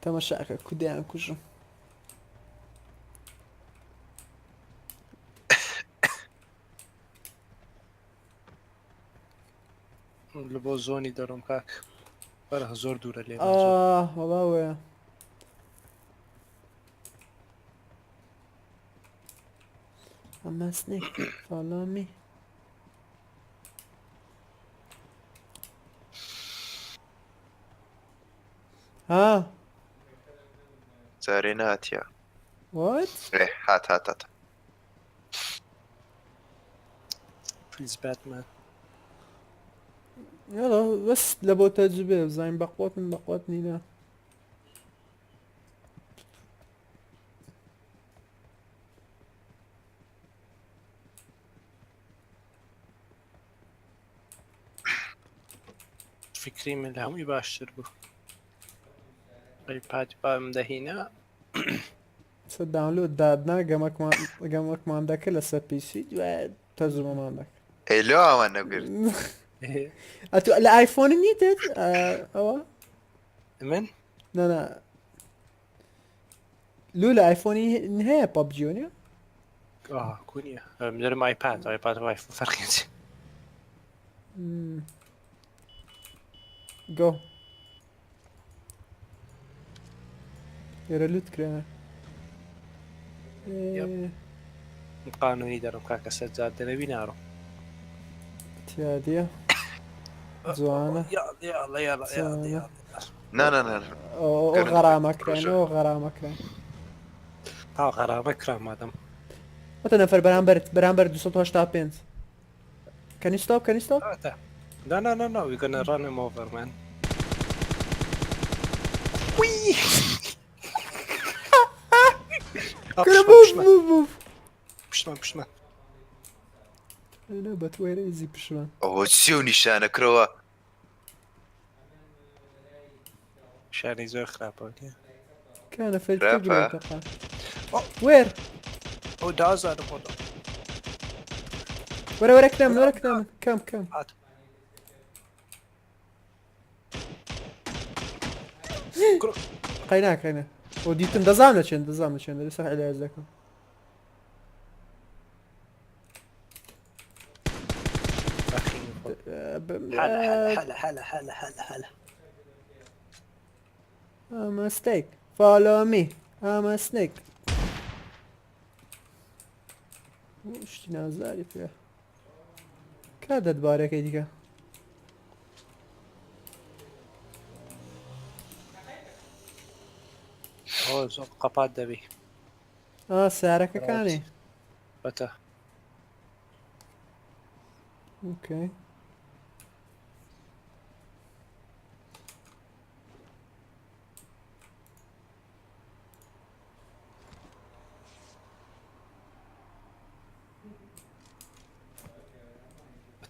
تەمەشاکە کودیان کوژم. لە بۆ زۆنی دەڕۆم کاک بەرە زۆر دوورە لێ ئاه وەڵا وەیە. I'm a snake. Follow me. ها جارێ ناتیا What? ئێ هات هات هات Please Batman. يلا بس لە بۆ تەجروبێ بزانین بەقوەتن بەقوەت نینە. فکری من لە هەمووی باشتر بوو ئایپاد بام دەهینا سە داونلۆد دادنا گەمەکمان گەمەکمان دەکرد لەسەر پیسی دوای تەجروبەمان دەکرد. ئەی لۆ ئەوان نەگرت ئەتو لە ئایفۆن نیتت ئەوە من نا نا لۆ لە ئایفۆنی هەیە پەبجی نیە ئاه کونیە دەرم ئایپاد ئایپاد و ئایفۆن فەرقی چی گۆ لێرە لوت کرێنە قانونی دەرم کاکە سەر جادە نەبی ناڕۆم تیادیە جوانە يلا يلا يلا يلا نا نا نا ئەو غەرامە کرێن ئەو غەرامە کرێن تا غەرامە کرا مادەم وتە نەفەر بەرامبەرت بەرامبەر 285 Can you stop? Can you stop? No, no, no, no. We're gonna run him over, man. Whee! Gonna move, move, move. پشتمان پشتمان نا بە where is he پشمان ئەوە چی و نیشانە کرەوە شانی زۆر خراپە نیە كان في خراپە؟ التجربة وير ئەو دازانم بۆ ورا ورا كلام ورا كلام كم كم هات قەینا قەینا ئەو دیتم دەزانم لە چێن دەزانم لە چێن لەسەر عیلاج دەکەم حلا حلا حلا حلا حلا حلا I'm a snake. Follow me. I'm a snake. شتی نازداری پێ کا دەدبارەکەی دیکە ئەوە زۆر قەپات دەبی ئا سارەکەکانی بەتە ئۆکەی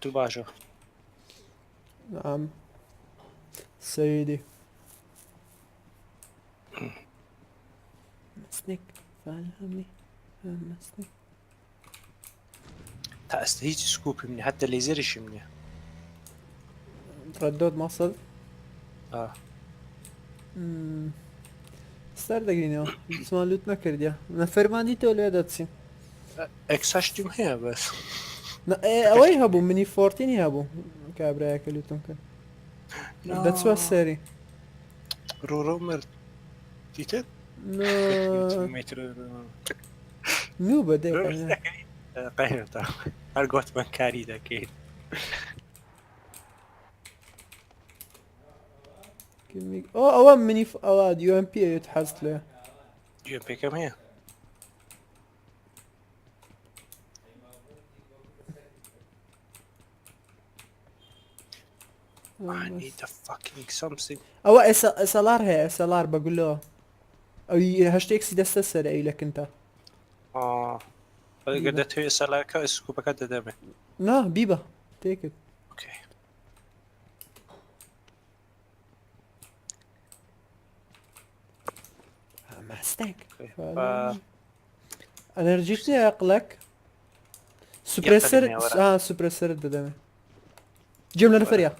تو باشە نعم سيدي سنيك فالهمي سنيك تا ئەستا هیچ سکوپیم نیە حتی لێزەریشم نییە تردد مەسڵ آه. سەر دەگرینەوە هیچمان لوت نەکردە نەفەرمان دیتەوە لێ دەچین ئەکساشتیم هەیە بەس ئەوەی هەبوو منی فۆرتینی هەبوو کابراایەکە لوتم کرد دەچوە سەری ڕۆڕۆ مرد دیتت نوو بە دێ قەیرتا هەر گۆتمان کاری دەکەین ئەو ئەوە منی ئەوە یوM پی حەزت لێ یوM پێکەم هەیە I need a fucking something. ئەوە SLR هەیە SLR بە گولەوە ئەوی هەشتێکسی دەستە سەر ئەی لە کنتە ئەگەر دەتەوێت SLR ەکە scope ەکە دەدەمێ نا بیبە take it okay ماستێک ئەنەرجیت نییە قلک suppressor suppressor ت دەدەمێ جێم لە نەفەریا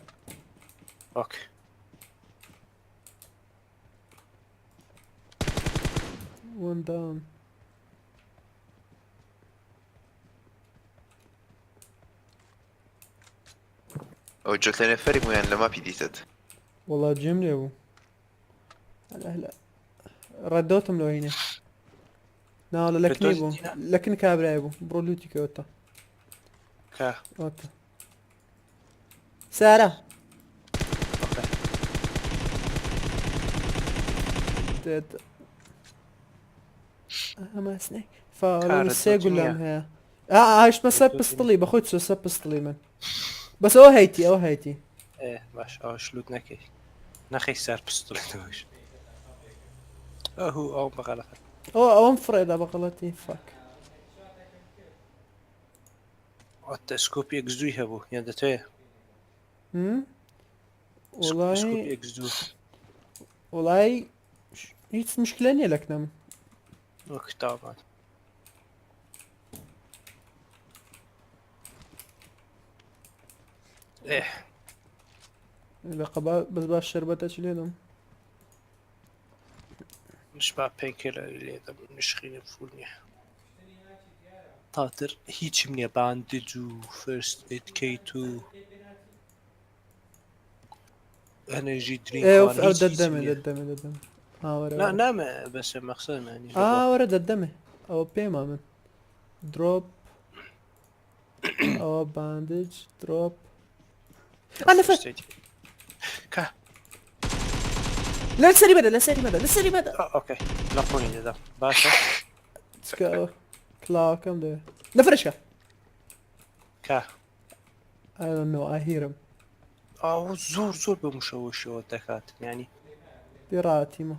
okay. One down. ئەو جۆت لە نەفەری بوویان لە ماپی دیتت. وەڵا جێم لێ بوو. هەلا هەلا ڕەدۆتم لۆ هینێ. ناوەڵە لە کنی ڕەدۆتت بوو. هینا؟ لە کن کابرای بوو. بڕۆ لوتی کەوتە. کە ئۆتە. سارە. ئۆکەی. دێت. ئەمە سنێک. فاڵم کارت سێ دۆت گولەم نییە. هەیە. ئا هایشتمە سەر ڕەدۆتی نییە. پستڵی بەخۆی چوە سەر پستڵی من. بەس ئەوە هەیتی ئەوە هەیتی. ئێ باش ئەوەش لوت نەکەی. نەخەی سەر پستڵی تۆش. ئەهو ئەوم بە غەڵەت. ئەوە ئەوەم فڕێدا بە غەڵەتی فاک. ئەتە سکۆپی ئێکس دووی هەبوو یان دەتەوێ؟ هم؟ سکۆپی وەڵای ئێکس دوو. وەڵای هیچ مشکلە نییە لەکنە من. وەک تاوان. ئێ لە قەبا بەس باش شەربەتە چ لێدەم. مش با پێنکێلەری لێدەم نشخینە فول نییە. تاتر هیچم نییە باندج و فێرست ئێد کەیت و ئەنەرژی درینک ئێ وان ئەو هیچ هیچم دەدەمێ نییە. دەدەمێ دەدەمێ. ئا وەرە نا وەرە. نامە بەسە مەخسەرمانی لە ئا بۆ. وەرە دەدەمێ. ئەوە پێما من. درۆپ ئەوە باندج درۆپ. ئا نەفەر فێرست ئێد کە لە سەری بەدە لە سەری بەدە لە سەری بەدە. ئۆکەی لە قۆنی دەدەم باشە. چکە ئەوە کلاوەکەم دەوێ. نەفەرشکە. کە I don't know I hear him. ئەو زۆر زۆر بە مشەوەشەوە دەکات ینی دێ ڕاتیمە.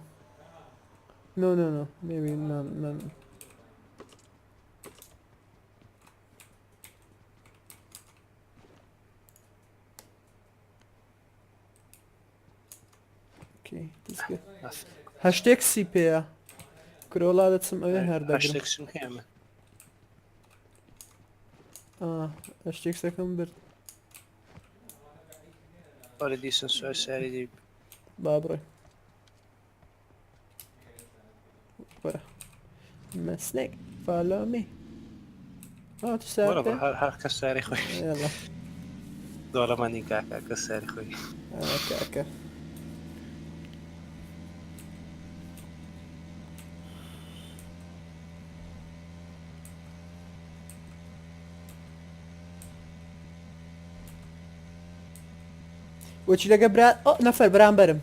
No no no maybe no no. Okay, this is good. هەشتێک سی پێیە. کرۆڵا دەچم ئەوێ هەر دەگرم. هەشتێکسم هەیە من. ئا هەشتێکسەکەم برد. وەرە دیسان سوار ساری دی. با بڕۆین. وەرە. مەسنێک follow me. ئا تو وەرە سارتە؟ بڕ هەر هەر کەس ساری خۆی. يلا. دەوڵەمەندی کاکە کەس ساری خۆی. ئا کاکە. وەچی لەگە برا ئۆ نەفەر بەرامبەرم.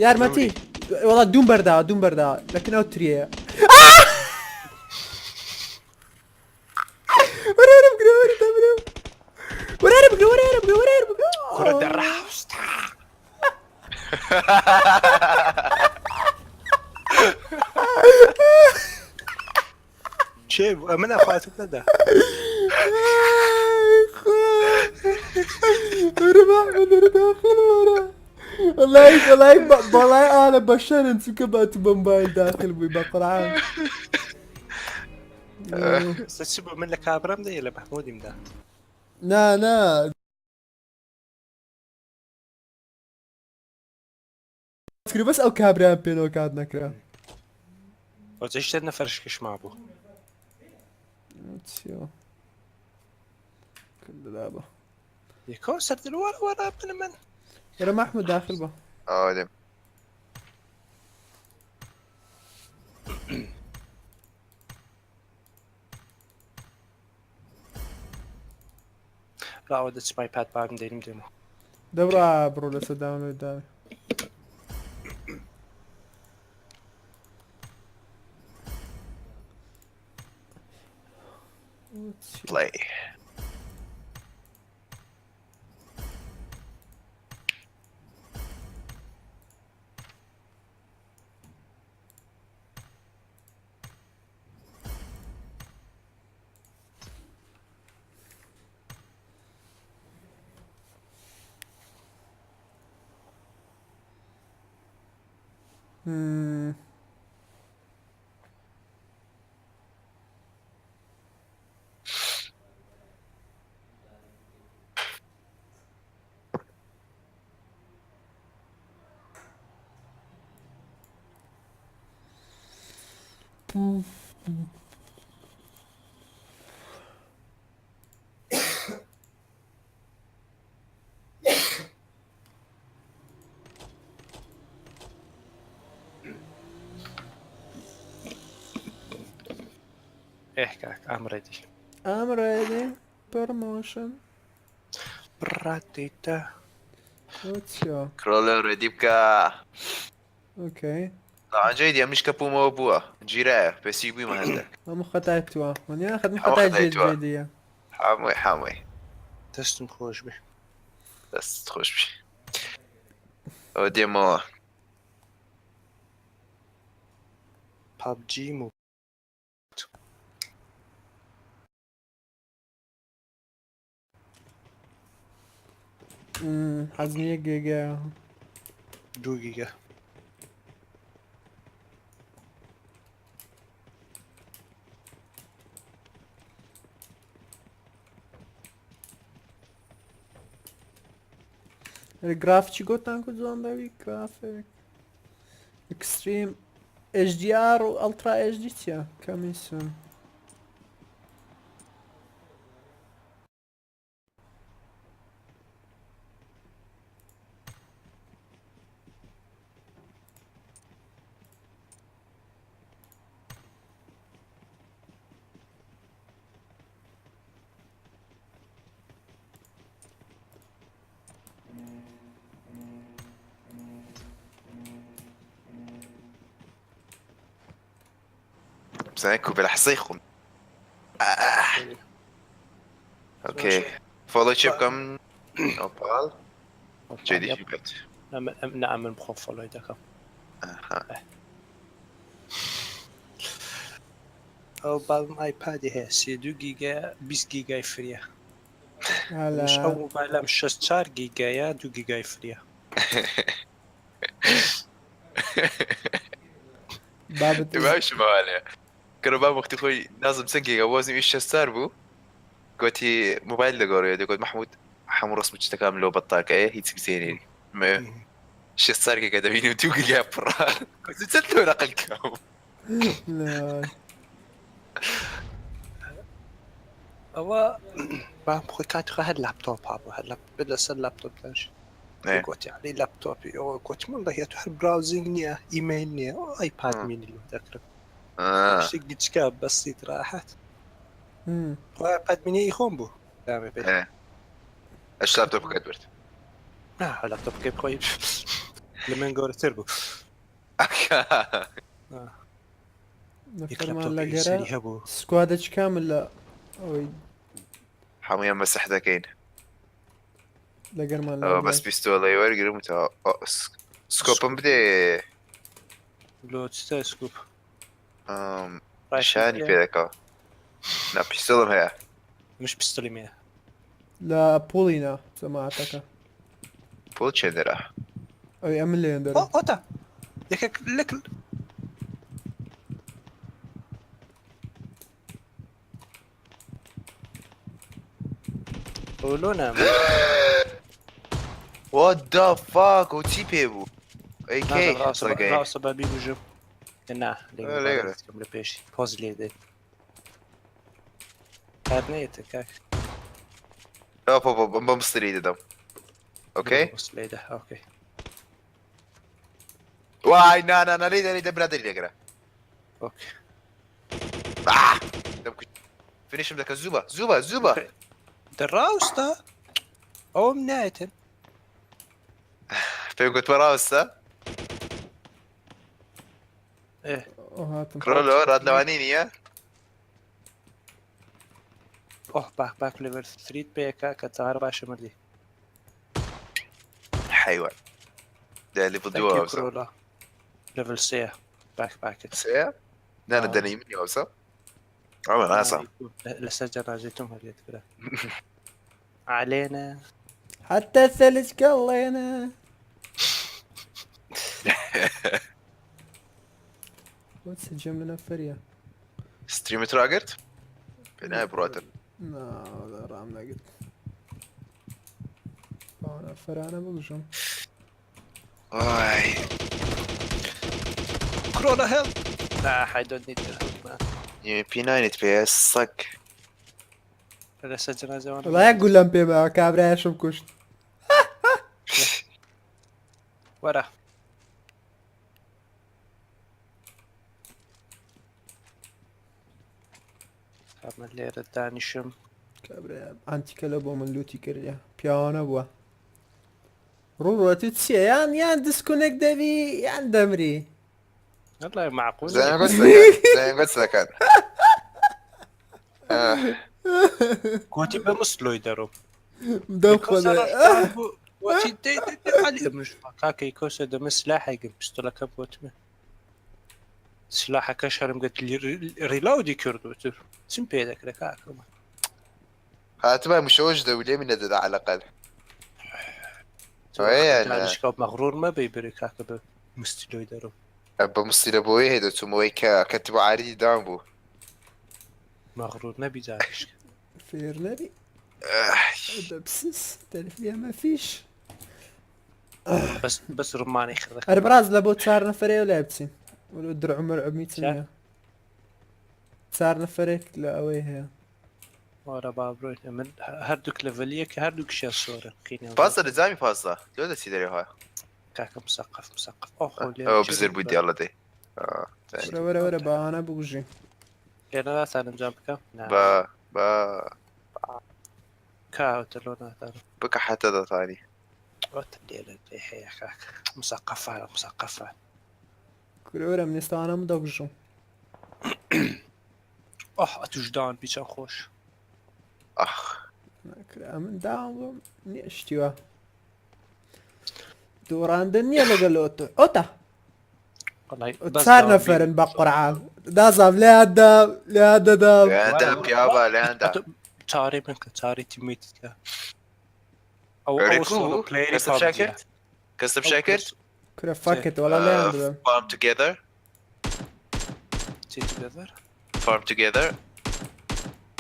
یارمەتی وەڵا دوم بەرداوە دوم بەرداوە لەکن ئەو تریەیە. وەرە وەرە بگرە وەرە دەمرم. وەرە وەرە بگرە وەرە وەرە بگرە وەرە وەرە بگرە. کوڕە دەڕاوستا. چێ بوو ئەمن ئەخواتم نەدا. وەرە محمد وەرە داخل وەرە. وەڵای وەڵای وەڵای ئالە بەشەرن چونکە بە تو بە موبایل داخل بووی بە قورعان. ئێستا چ بوو من لە کابرام دەیە لە مەحمودیم دا. نا نا کرد بەس ئەو کابرایان پێنەوە کات نەکرا. وەجە شتە نەفەرشکش مابوو. چیەوە کردلابە. یەکەوە سەردر وەرە وەرە من من. وەرە محمود داخل بە. ئەوە دێم. ڕاوە دەچم ئایپاد بابم دێنم دێمەوە. دەبڕا بڕۆ لەسەر داونلۆد داوێ. Play. Hmm. ئێه کاک I'm ready. I'm ready. Promotion. بڕاتیتە. چیە؟ کرۆلە ready بکە. okay. طبعا جيد ئەمنیش کە بوومەوە بووە جیرایە پێسی بوویمە هەندێک. هەموو خەتای تووە وەنیە خەتم هەموو خەتای خەتای جێ تووە. جێدیە. حامۆی حامۆی. دەستم خۆش بێ. دەست خۆش بی. ئەوە دێمەوە. PUBG و حەزم یەک گێگایە. دوو گیگا. گرافچی گۆتان کو جوان دەوی graphic extreme HDR و ultra HD چییە؟ coming soon. بزانە کو بە حسەی خۆم. okay follow چێ بکەم ئۆپاڵ جێدیشی بێت. نا من بخۆم follow ی دەکەم. ئەها. ئەو باڵم iPad ی هەیە 32 گیگا 20 گیگای free یە. هەلا مش ئەو مۆبایلم 64 گیگایە 2 گیگای free یە. بابەت باشە ماوالەیە کەرە با وەختی خۆی نازم چەند گیگا وەزنی وی شەستار بوو گوتی مۆبایل دەگۆڕێ دەگوت مەحمود هەموو ڕسم شتەکانم لەو بەتاکەیە هیچ بزێنێ شەستار گیگا دەبینی و دوو گیگا پڕە گوتی چەند لەو نەقل کراوم لا ئەوە بام خۆی کاتی خۆی هەر لاپتۆپ هەبوو هەر لەسەر لاپتۆپ داش. گوتی علی لاپتۆپی ئەوە گوتی من هي تو هەر browsing نییە ئیمەیل نییە ئەو iPad mini لۆ دەکرم. شتێک گچکە بەسیت ڕاحەت. خۆ iPad mini ی خۆم بوو. دامێ پێ. ئەش لاپتۆپەکەت برد. نا لاپتۆپەکەی خۆی لە من گەورەتر بوو. یەک نەفەرمان لاپتۆپی لەگەرە سەری هەبوو. squad ەچ کامل لە ئەوەی هەموویان مەسح دەکەین. لەگەرمان ئەوە بەس پیستۆڵەی وەرگرم تا scope م بدێ. لۆ چتە scope؟ شانی پێ دەکەوە. نا پیستۆڵم هەیە. مش پستۆلی هەیە. لە پۆڵینا جەماعەتەکە. پۆل چێندرا؟ ئەوی ئەمن لێن دەرم. ئۆتا یەکێک لەک لۆ نام. What the fuck ئەو چی پێ بوو؟ AK ڕاستە بە بیگوژم. نا لێرە. لە پێشی پۆز لێ دێت. هەر نێتە کاک. ئۆپ ئۆپ ئۆپ بەم ستری دەدەم. okay؟ لێدە okay. وای نا نا نا لێدە لێدە برادەری لێگرە. okay. finish م دەکە زوو بە زوو بە زوو بە. دەڕاوستە ئەوم نایەتن. پێم گوتوە ڕاوستە؟ ئەو هاتم. کرۆلۆ ڕات لەوانی نییە؟ ئۆه باک باک level three ت پێکا کە تار باشە مردی. حیوان. ده level دووە ئەوسا. کرۆلا level سێ باک باکت. سێ؟ نا نا دەنەی منی ئەوسا. ئەوە ناسا. لەسەر جەنازەی تۆم هەلێت کرا. علينا حتى الثلج كلينا. وتسجل من فريا. ستریمت ڕاگرت؟ پێ نایە بڕاتن. نا ڕام نەگرت. باوەنە فەرانە بگوژم. وای كورونا هيلب. Nah, I don't need the hook, man. پی ناینت پێ سەگ. لەسەر جەنازەوان. وەڵا یەک گولەم پێ ماوە کابرایەشم کوشت. وەرە. من لێرە دانیشم. کابرا ئانتیکە لە بۆ من لوتی کردە پیاوانە بووە. ڕوو ڕۆتی چییە یان یان disconnect دەبی یان دەمری. والله معقول. زەنگۆت دەکات. گوتی بە مسلۆی دەڕۆم. دەم خۆ گوتی دەی دەی دەی عەلی منش کاکەی کۆسە دەمە سلاحێکم پستۆلەکە بۆتمە. سلاحەکەش هەرم گەت reload ی کردو تر چم پێ دەکرێت کاکەمە. هاتبا مشەوەش دەبوو لێمی نەدەدا عەلەقەل. ئەوەیە نا. دانیشکە مەغرور مەبەی برێ کاکە بە مستیلۆی دەرم. بە مستیلە بۆیە هەیە دەچوومەوەی کە کەتبوو عاریدی داون بوو. مەغرور نەبی دانیشکە. فێر نەبی. دەبسس تەرفیە مەفیش. بەس بەس ڕمانی خڕ. ئەرە بەڕاست لە بۆ چار نەفەرەیە لای بچین. وەلو درع و مەرعوب میچن چار؟ نییە. چار نەفەرێک لە ئەوەی هەیە. وەرە با بڕۆین من هەردووک لەڤەلیە کە هەردووکشیان سۆرە قینە. پازدە لە جامی پازدە لۆ دەچی دەرێ ها. کاکە مسەقەف مسەقەف. ئەو خۆ لێرە ئەوە چی بزر بوو ڕوو دیاڵە دەی. وەرە وەرە وەرە باوانە بگوژین. لێرە ناتانم جام بکەم؟ نا. بە بە کاوتە لۆ ناتانم. بکە حتە دەتانی. وەتە لێرە دێ هەیە کاکە. مسەقەفانە مسەقەفان. کورە وەرە من ئێستاوانەم دەگوژم. ئۆه ئەتوش داون بیچەن خۆش. ئاخ. کرا من داون بووم نییە شتی وا. دۆڕاندن نییە لەگەڵ ئۆتۆ. ئۆتە. وەڵای بەس چار داون بی. نەفەرن بە قورعان. دازام لێیان دام لێیان دەدام. لێیان دام پیاوە لێیان دام. ئەتۆ چارەی من کە چارەی teammate ت کە. ئەو ئەرێ ئەو کو؟ solo player ی کەسم PUBG شاکرد؟ کەسم شاکرد؟ کورە fuck it وەڵا لێیان دەدەم. Farm together. چی together؟ Farm together.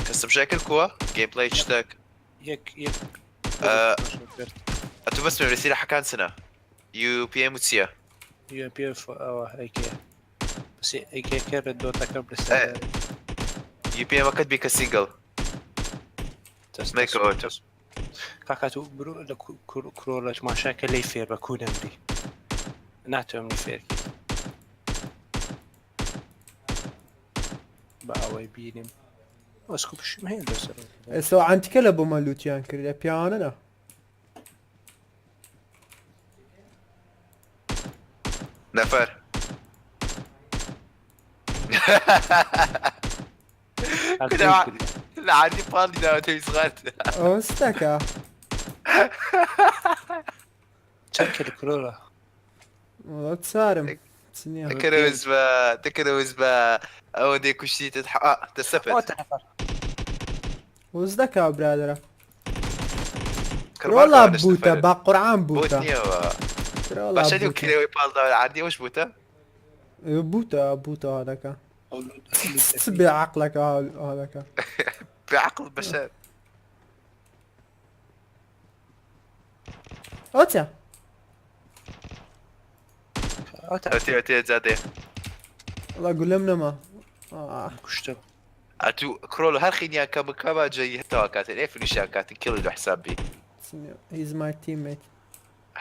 کەسم شاکرد کووە؟ gameplay شتێک. یەک یەک ئەتو بەس مێ سیلاحەکان چنە؟ UPM و چییە؟ UMP ئەوە ئەیکێ. بەس ئەیکێ red dot ەکەم لەسەر. UPM ەکەت بیکە single. Make auto. کاکە تو برو لە کرۆ لە تماشاکە لێی فێر بە کوو نەمری. ناتوانم منی فێرکی. بە ئەوەی بینیم. ئەسکو پشیم هەیە لەسەر. ئێستا ئەنتیکە لە بۆ من لوتیان کردە پیاوانە نا. نەفەر. لە عادی پاڵی داوەتەوی زغات. ئەوە ستەکە. چەند کرد کرۆرە؟ وەڵا چارم. چ نییە. دەکەرەوەز بە دەکەرەوەز بە ئەوە دێ کوشتی دەسەپێت. ئەوە نەفەر. وز دەکا برادەرە. کڕبار وەڵا کەوانش بوتە نەفەرن. بە قورعان بۆت بوتە. نییەوە. وەڵا باشە لێو بوتە. کرێەوەی پاڵ داوە عادی ئەوش بوتە؟ بوتە بوتە هادەکە. چ بێ عەقڵەکە هادەکە. بعقل بەشەر. ئەوە چیە؟ ئەتێ ئەتێ جادێ. وەڵا گولەم نەما. ئاه. کوشتم. ئەتو کرۆل هەر خینیان کە بکەبا جێی هەتەوا کاتن ئێ فنیشیان کاتن کیڵی لە حساب بی. He's my teammate.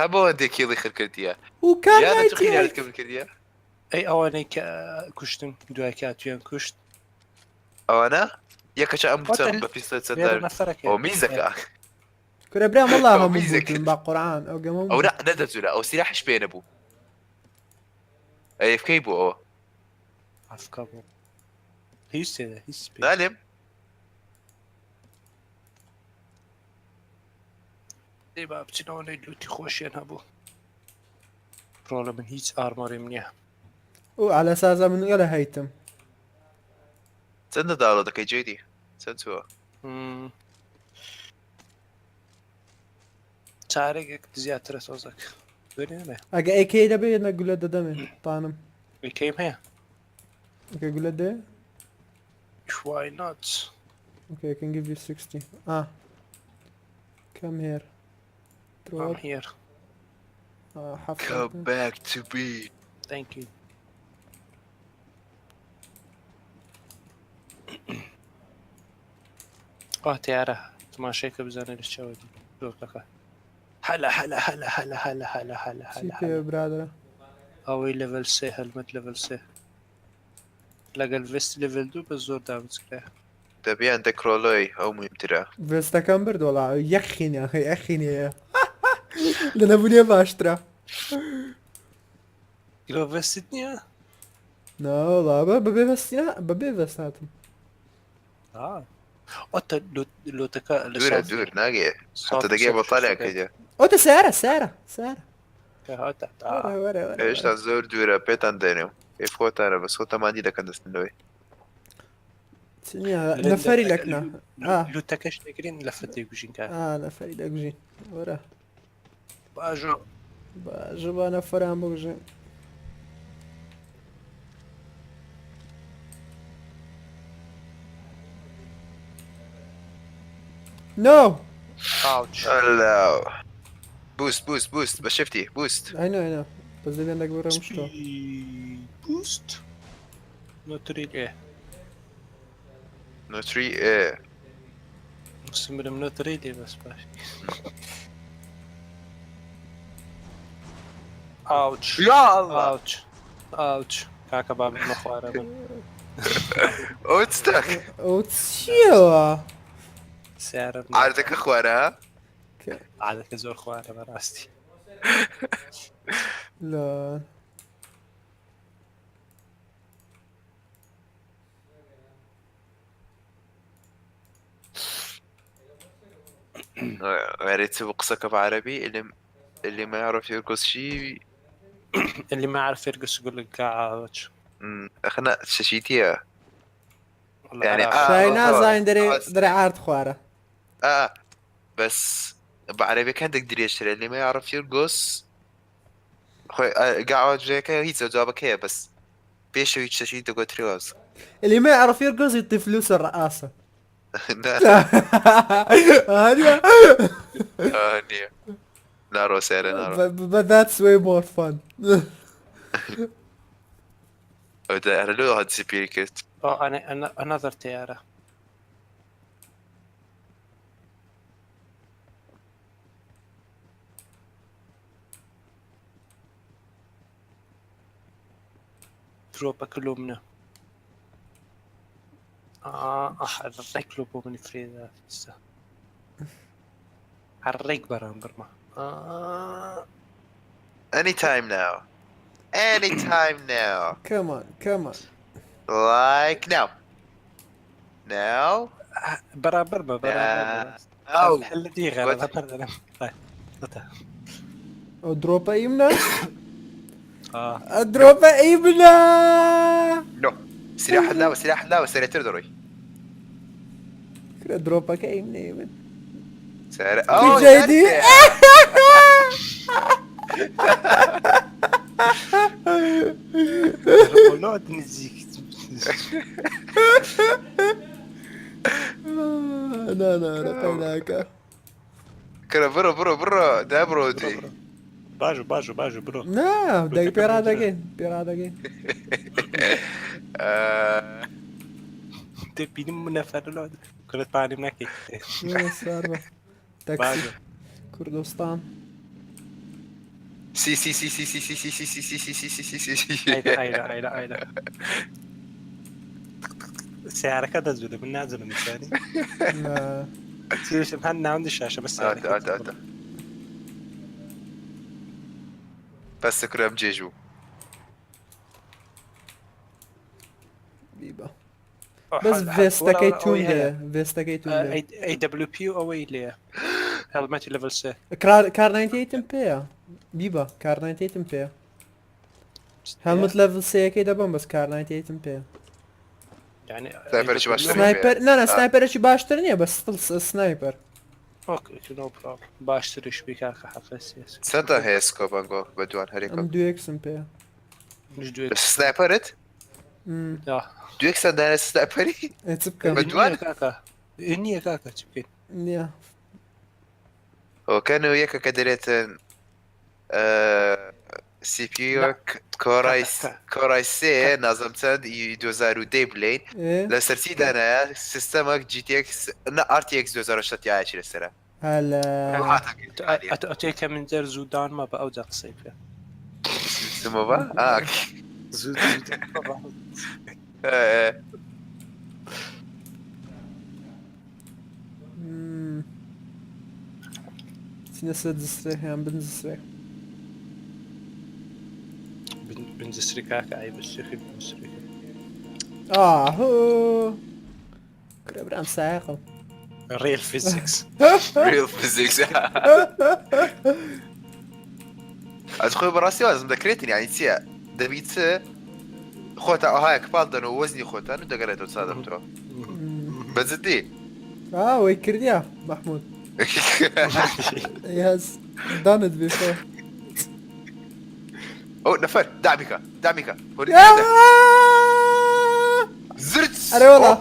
هەبۆ هەندێک کیڵی خر کردیە. و کار یان ئەتو خینیانت 98. کەم کردیە؟ ئەی ئەوانەی کە کوشتم دوای کاتویان کوشت. ئەوانە؟ یەکەچە ئەم بوتە وەتە بە پیستۆل لێرە چەندار. نەفەرەکە. ئەو میزەکە. کورە برام وەڵا ئەو هەموو میزە بوتن کرد. بە قورعان ئەو گەمە ئەو نا نەدەجورە ئەو سیلاحش پێ نەبوو. AFK بوو ئەوە. ئەفکا بوو. هیچ تێدا هیچ پێ. نالێم. دەی با بچینەوە لەی لوتی خۆشیان هەبوو. ڕۆڵە من هیچ armor ێم نییە. و على سازا من گەلە هەیتم. چەندە download ەکەی جێدی؟ چەند چووە؟ چارێکێک زیاترە تۆزەک. دوێنێ نە. ئەگە ئەیکەی دەبێت نە گولە دەدەمێ تانم. ئەیکەیم هەیە. ئەکە گولە دێ؟ Why not? Okay, I can give you 60. Ah. Come here. I'm Drop. here. حفلة. Come back to me. Thank you. ئا تیارە تماشای کە بزانە لە چاوە دۆکەکە هەلە هەلە هەلە هەلە هەلە هەلە هەلە چی هەلە پێ هەلە برادەرە؟ ئەوەی level سێ helmet level سێ لەگەل vest level دوو بە زۆر دامچکرێ. دەبیان دەکرۆلۆی ئەو مهمترە. vest ەکەم برد وەڵا یەخینە یەخینەیە لە نەبوونیە باشترە. گرۆ vest ت نییە؟ ناوەڵا بە بەبێ vest ی نا بەبێ vest هاتم. ئۆتە لۆتەکە لە دوورە دوور ناگەێ حتە دەگەی بە تاڵێک ئۆتە سارە سارە سارە هێشتا زۆر دوورە پێتان دێنێ و خۆتانە بەس خۆتەماندی دەکەن دەستنەوەی نەفەری لەکنا لوتەکەش دەگرین لە فەتەی گوژین کار نەفەری دەگوژین وەرە باژۆ باژە با نەفەران بگوژین. No! Ouch. الله boost boost boost بە shift ی boost. I know, I know. بەس دەبێن دەگۆڕێم شتۆ. Boost. Not really. Not really. سمرم not really بەس باش. Ouch. یا الله. Ouch. Ouch. کاکە با بمە خوارە من. ئەو ستاک. ئەو چییەوە؟ سیارە عاردەکە خوارە؟ عادەکە زۆر خوارە بەڕاستی. لە يا ريت تسوي قصة بعربي اللي اللي ما يعرف يرقص شيء. اللي ما يعرف يرقص يقول لك ouch. خنا ششيتيها يعني شای نازانین دەرێ دەرێ عارد خوارە. اه بس بعربي كان دك دريشتر اللي ما يعرف يرقص خوي قاعد جاك هيك جوابك هي بس بيش هيك شيء تقول تريوز. اللي ما يعرف يرقص يعطي فلوس الرقاصة. هانية هانية نارو سيرة نارو. But that's way more fun. انا لو هاد سبيريكت. اه انا انا another طيارة. دروبا كله منه. الريك لو من فريدا الريك برام برما. Anytime now. Anytime now. Come on, come on. Like now. Now. برابر ما برابر. أو. حل دي غير برابر. طيب. دروبا يمنى. دروبا يمنى. نو. سلاح لا سلاح لا سلاح تردروي. دروبا كيمنى يمن. سعر جيدي. لا لا لا قيناك. كرا برو برو برو دا برو دي. باجو باجو باجو برو. لا دق بيراداجين بيراداجين. تبيني منفر لو كنت باني منكي. تاكسي كردستان. سي سي سي سي سي سي سي سي سي سي سي سي سي سي سي. ايدا ايدا ايدا ايدا. سعرك دزوده من نازل من ثاني. لا. سيرش محل عندي الشاشة بس سعرك. بس كرام جيجو. بيبا. بس فيستا توندي فيستا توندي. اي دبليو بي او اي ليه. هلمت ليفل سي. كار 98 ام بي بيبا كار 98 ام بي. هلمت ليفل سي كي دبم بس كار 98 ام بي. يعني سنايبر شي باشتر سنايبر لا لا سنايبر شي باشتر نییە بس ستل سنايبر. اوكي نو بروبلم باشتر شبي كاكا حق السياسة. سنتا هي سكوب انجو بدوان هريكو. ام دو اكس ام بي. مش دو اكس. سنايبرت؟ دو اكس عندنا سنايبري؟ تبكى. بدوان؟ كاكا هنية كاكا تبكي. يا. وكانوا ياك كدريت CPU Core i Core i سێ نازم چەند ی 2010 بلین لەسەر چی دانایە سیستەمەک GTX نە RTX 2060 Ti چی لەسەرە هەلا ئەتۆ کە من جەر زوو دانمە بە ئەو جا قسەی بکە سمۆڤا ئاک زوو چینە سەر جسرێ یان بن جسرێ بن جسری کاکە ئای بەسیخی بن جسری ئاهۆ کورە برام سایەقم ڕێل فیزیکس ریل فیزیکس ئەز خۆی بەڕاستی وازم دەکرێتن یعنی چییە دەبی چ خۆتە ئەوهایە کپاڵ دەن و وەزنی خۆتان و دەگەڕێتەوە سادەمتەوە بە جدی ئا وەی کردیا محمود He has done it before. ئەو نەفەر دامیکە دامیکە زرت ئەرێ وەڵا.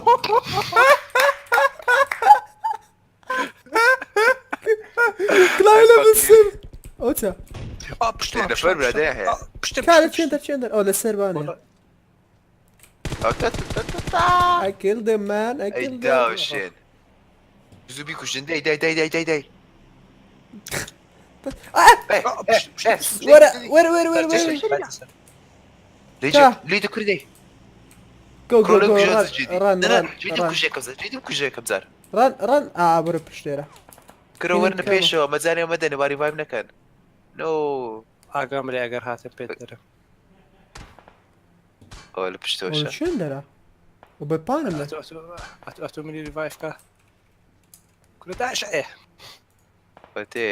کڵاوی لە بسم ئەو چە نەفەر برادەر هەیە کارە چێن دەرچێن دەر ئەو لە سەربانێ I killed him man I ئەی killed him داوشێن زوو بیکوژن دەی دای دای دای دای دای وەرە وەرە وەرە وەرە وەرە تا. لێ دەکردی Go go go run run run run کوژێکم جار run run ئا بڕە پشتێرە کرە وەرنە پێشەوە مەجارێ مەدەنە واری ڤایب نەکەن نۆ ئاگام لێ ئەگەر هاتم پێت دەرم ئەوە لە پشتەوەشە چێن دەرا و بە پانم لە ئەتۆ منی ریڤایف کە کورە داعش ئێ تێ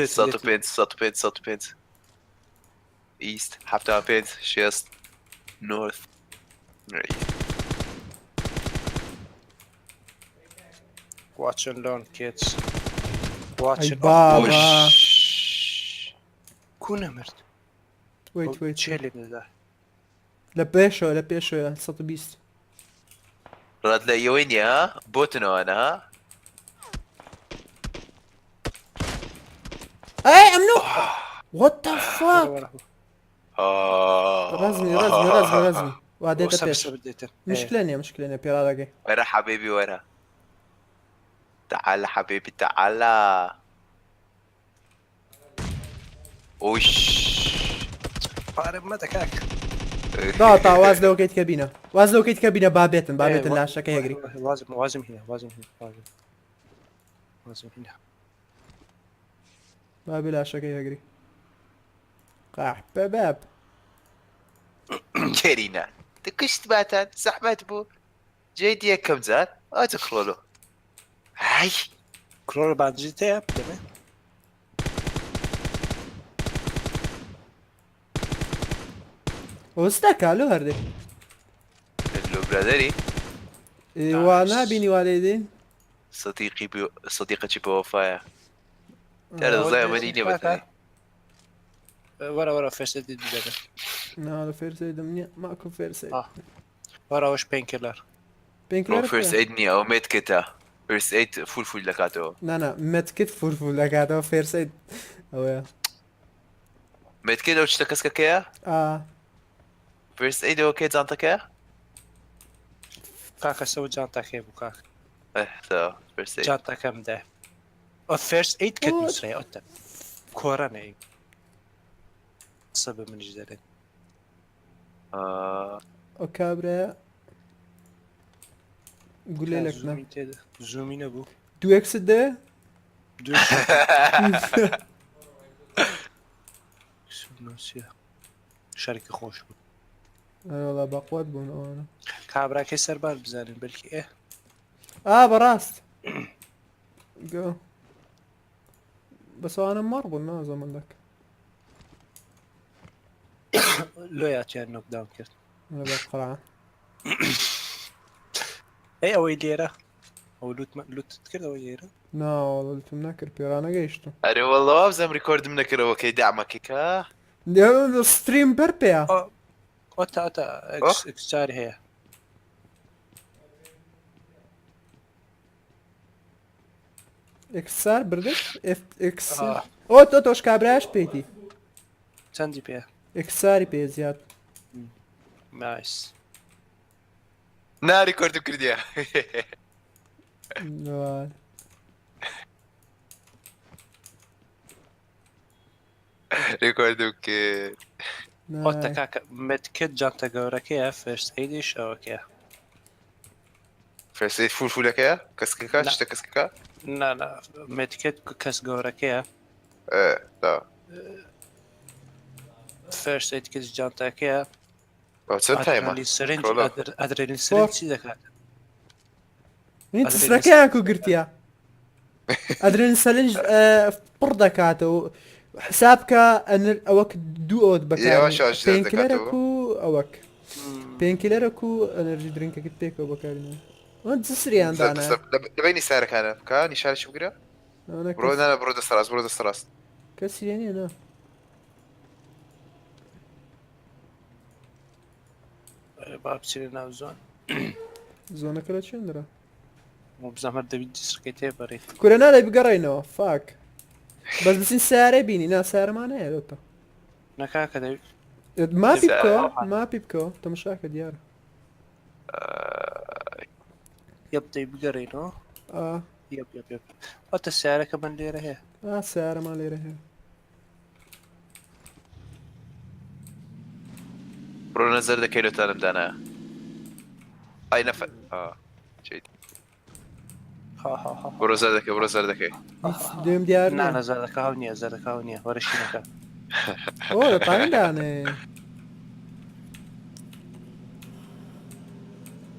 105 105 105 ئیست 75 6 نۆرث Watch and learn kids. ئەی Watch and بابا کو نەمرد ویت ویت چێ لێ دەدا لە پێشەوە لە پێشەوە 120 ڕات لە ئەوەی نییە بۆتنەوەە ها ئەی ئەم نۆ What the fuck ڕەزمی ڕەزمی ڕەزمی ڕەزمی وا دێتە پێش مشکلە نییە مشکلە نییە پێڕادەگەی وەرە حەبیبی وەرە تعال حبيبي تعال وش پارە مەدە کاک دا تا واز لەوە کەیت کە بینە واز لەوە کەیت کە بینە با بێتن با بێتن لاشەکە هەگری وازم وازم هینە وازم هینە وازم وازم هینە با بێ لاشەکەی هەگری قاحپە باب كرينا تكشت باتان زحمت بو جيد كم زار ادخلوا هاي کرۆر بانجی تەیە بدەمێ ئۆستەکە لۆ هەردێ لو برادري وا نابینی وا لێ دێن صديقي بي... صديقتي بوفايا ترى زي مدينة مثلا وەرە وەرە فێسە دیت بدەمێ نا لە فێرسەیدم نییە ماکو فێرسەید آه. وەرە ئەوش پێنکلەر پێنکلەر فيرست ايد نية او ميد كتا فيرست ايد فول فول لكاتو نا نا مێتکت فورفول دەکاتەوە فێرسەید ئەوەیە ميد كت او تشتكسكا كيا ئا فيرست ايد او كي زانتكا کاکە سەوە جانتاکەی بوو کاک اه تا فيرست ايد جانتاکەم دە ئەو فێرست ئەیت کە What? نووسرای ئەوتە کۆرەنە قسە بە منیش دەرێن آه. ئەو کابرایە گولێ لەکنا زوومی تێدا زوومی نەبوو دوێکست دێ دوو نووسیە شەرکی خۆش بوو ئەرێ وەڵا بەقوەت بوون ئەوانە کابراکەی سەربار بزانین بلکی ئێ ئا بەڕاست گۆ بەس ئەوانە مەڕ بوون نازانم دەک لۆ یاتیان نۆکداون کرد لە بەقڕا ئەی ئەوەی لێرە ئەو لوت لوتت کرد ئەوەی لێرە نا وەڵا لوتم نەکرد پێڕانەگەیشتم اري والله وابزم ريكورد منك اوكي دعمك كا ستریم بەر پێیە ئۆتا ئۆتا ئەکس ئەکس جاری هەیە ئێکسار بردت ئێف ئێکس آه. ئۆ تۆ تۆش کابراش پێیتی چ چەندی پێ؟ ئێکساری پێ زیاد. نایس. نا ریکۆردم کردیە. وای. ریکۆردم کرد. ئۆتە نایس. کاکە medkit جانتە گەورەکەیە first aid یش ئەوەکەیە. first aid فول فولەکەیە کەسکەکە نا شتە کەسکەکە نا نا medkit کەس گەورەکەیە. ئێ دا. first aid kit جانتەکەیە. ئەو چەند time ە adrenaline syringe کرۆلۆ adrenaline four syringe چی دەکات؟ من adrenaline تسرەکەیان کو گرتیە. adrenaline syringe پڕ دەکاتەوە حساب کە ئەنر ئەوەک دوو ئەوت بەکارێ یاواش یاواش زیاد painkiller ەک دەکاتەوە و ئەوەک painkiller ەک و energy drink ەکەت پێکەوە بەکارێنێ ئەوە جسریان دانا لە بینی سارەکانە بکە نیشانشی بگرە ئەوە بڕۆ کەس نانە بڕۆ دەستە ڕاست بڕۆ دەستە ڕاست کەسی لێ نییە نا. با بچینە ناو zone. zone ەکە لە چێندرا؟ بزانم هەر دەبی جسرەکەی تێپەڕی. کورە نادەی بگەڕێینەوە fuck بەس بچین سیارەی بینی نا سیارەمان هەیە لۆتە. نا کاکە دەبی map ی بکەوە سیارە map ی بکەوە تەمەشاکە دیارە. yep دەی بگەڕێینەوە. ئا yep yep yep واتە سیارەکە من لێرە هەیە. ئا سیارەمان لێرە هەیە. بڕۆ نەزەر دەکەی لۆتانم دانایە ئای نەفە ئا چیت ها ها ها بڕۆ زەردەکەی بڕۆ زەردەکەی. هیچ لێم دیار نا نییە. نا زەردەکە هاو نییە زەردەکە هاو نییە وەرە شینەکە. ئۆ دەتوانین دانێ.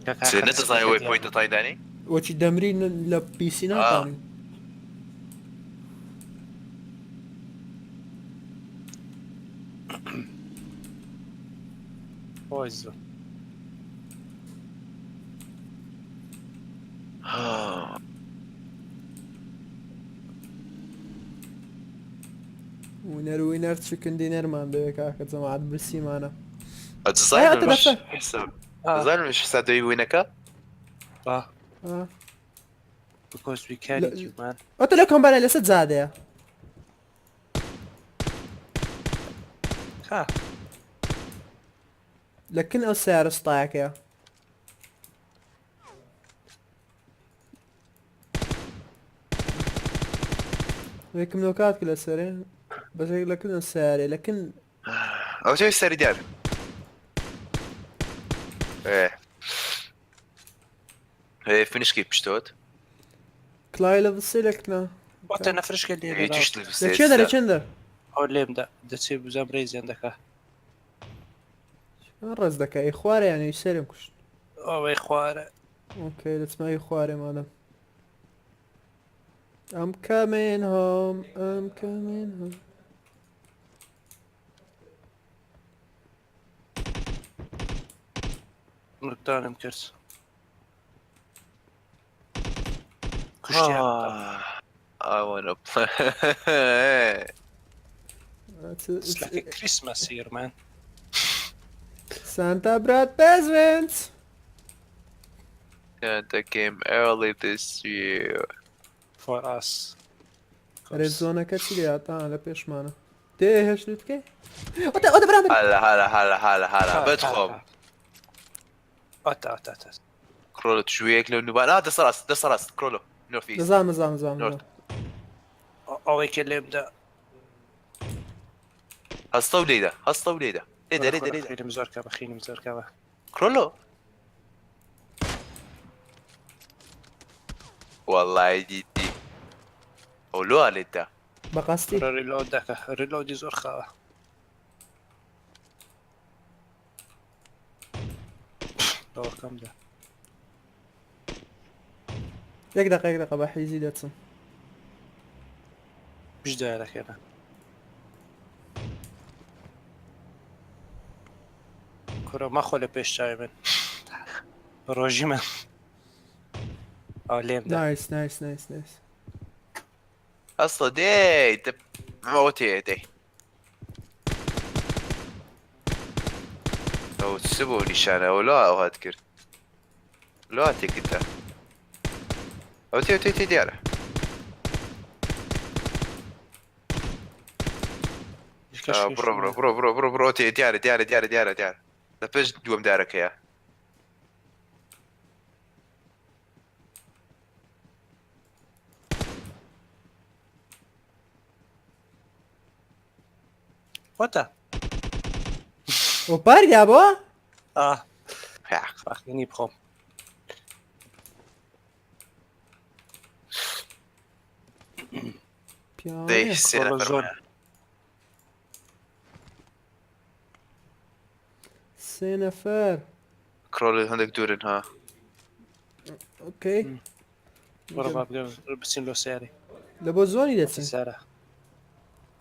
کاکە چ ئاخر نەتەزانی جسرەکە وەی دیار پۆینت نییە. دەتوانی دانی؟ وەچی دەمری لە پیسی ئا ناتوانین. پۆیزن. winner winner chicken dinner مان دەوێ کاکە جەماعەت برسیمانە. ئەی دەزانم ئەتە مش دەفە. حساب آه. دەزانم مش حساب دەوی win ەکە؟ آه. آه. Because we carried you man. ئەتە لە کۆمبانیا لەسەر جادەیە. ها. لە کن ئەو سیارە سوتایەکەیە. یەکم نۆکات کرد لەسەرێ بەس لە کن ئەو سیارەیە لە کن. ئەو چێ سەری دیار. ئێ ئێ فینشکی پشتۆت. کلای لە بسێ لە کنە. واتە نەفرشکە لێرە ئێ ڕاو. چیش لە لە چێندە لە چێندە؟ ئەو لێمدا دەچێ بزانم ڕێزیان دەکا. ڕێز دەکا ئەی خوارێ یان ئەی سەرم کوشت. ئەوەی خوارە. okay دەچمە ئەی خوارێ مادەم. I'm coming home, I'm coming home. نۆکداونم کرد. کوشتیان. I wanna play. It's like a Christmas here man. Santa brought presents. Santa came early this year. For us. ئەرێ zone ەکە چی لێ هات؟ ئا لە پێشمانە. تێ هێش لوتکەی؟ ئۆتە ئۆتە بەرامبەر. هلا هلا هلا هلا هلا بدخل. ئۆتە ئۆتە ئۆتە. کرۆلۆ تشویەک لەو نوبان ئا دەستە ڕاست دەستە ڕاست کرۆلۆ north east. دەزانم دەزانم دەزانم. north. ئەوەی کە لێمدا. هەستە و لێدە هەستە و لێدە لێدە لێدە لێدە. خینم زۆر کەمە خینم زۆر کەمە. کرۆلۆ والله دیدی ئەو لۆ لێدا. بەقاستی. reload دەکە reload ی زۆر خاوە. دەوەکەمدا. یەک دقە یەک دقە بە حیزی دەچم. بش دایرەکەنە. کورە مەخۆ لە پێش چاوی من. ڕۆژی من. ئەو لێمدا. nice nice nice nice. هەستە دێی ئەوە تێ دەی. ئەو چ بوو نیشانە ئەو لۆ ئەو هات کرد. لۆ تێکردا. ئەو تێ تێ تێ دیارە. بڕۆ بڕۆ بڕۆ بڕۆ بڕۆ بڕۆ تێ دیارە دیارە دیارە دیارە دیارە لە پشت دووەم دارەکەیە. What the? ئۆپار دابووە؟ ئاه فاخینی بخۆم. سێ نەفەر کرۆڵ هەندێک دوورن ها. okay. بچین لۆ سیارەی. لە بۆ zone ی دەچین. سیارە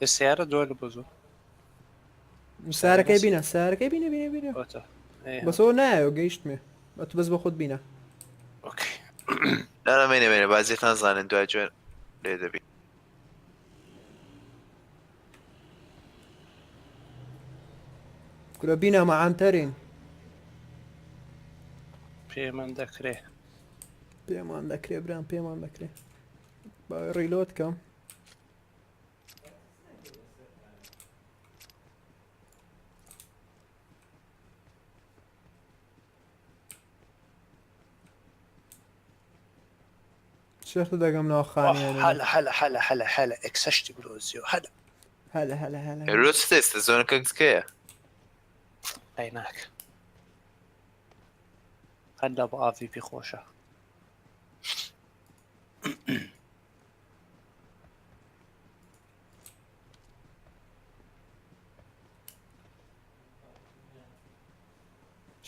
لە سیارە دوای لە بۆ zone. سارەکەی بینە سارەکەی بینە بینە بینە. بەسەوە نایەوە گەیشتمێ ئەتو بەس بە خۆت بینە. okay. لا مێنە مێنە بازیەکان زانن دوای جوێن لێ دەبی. کورە بینە مە عەنتەرین. پێمان دەکرێ. پێمان دەکرێ برام پێمان دەکرێ. با reload کەم. شێخ دەگەم ناو خانیانە. هەلا هەلا هەلا هەلا هەلا ئێکسەشتی بلۆزیۆ هەلا هەلا هەلا هەلا. لۆ چ تێستە zone ەکە کەیە؟ ئەی ناک هەلا بۆ AWP خۆشە.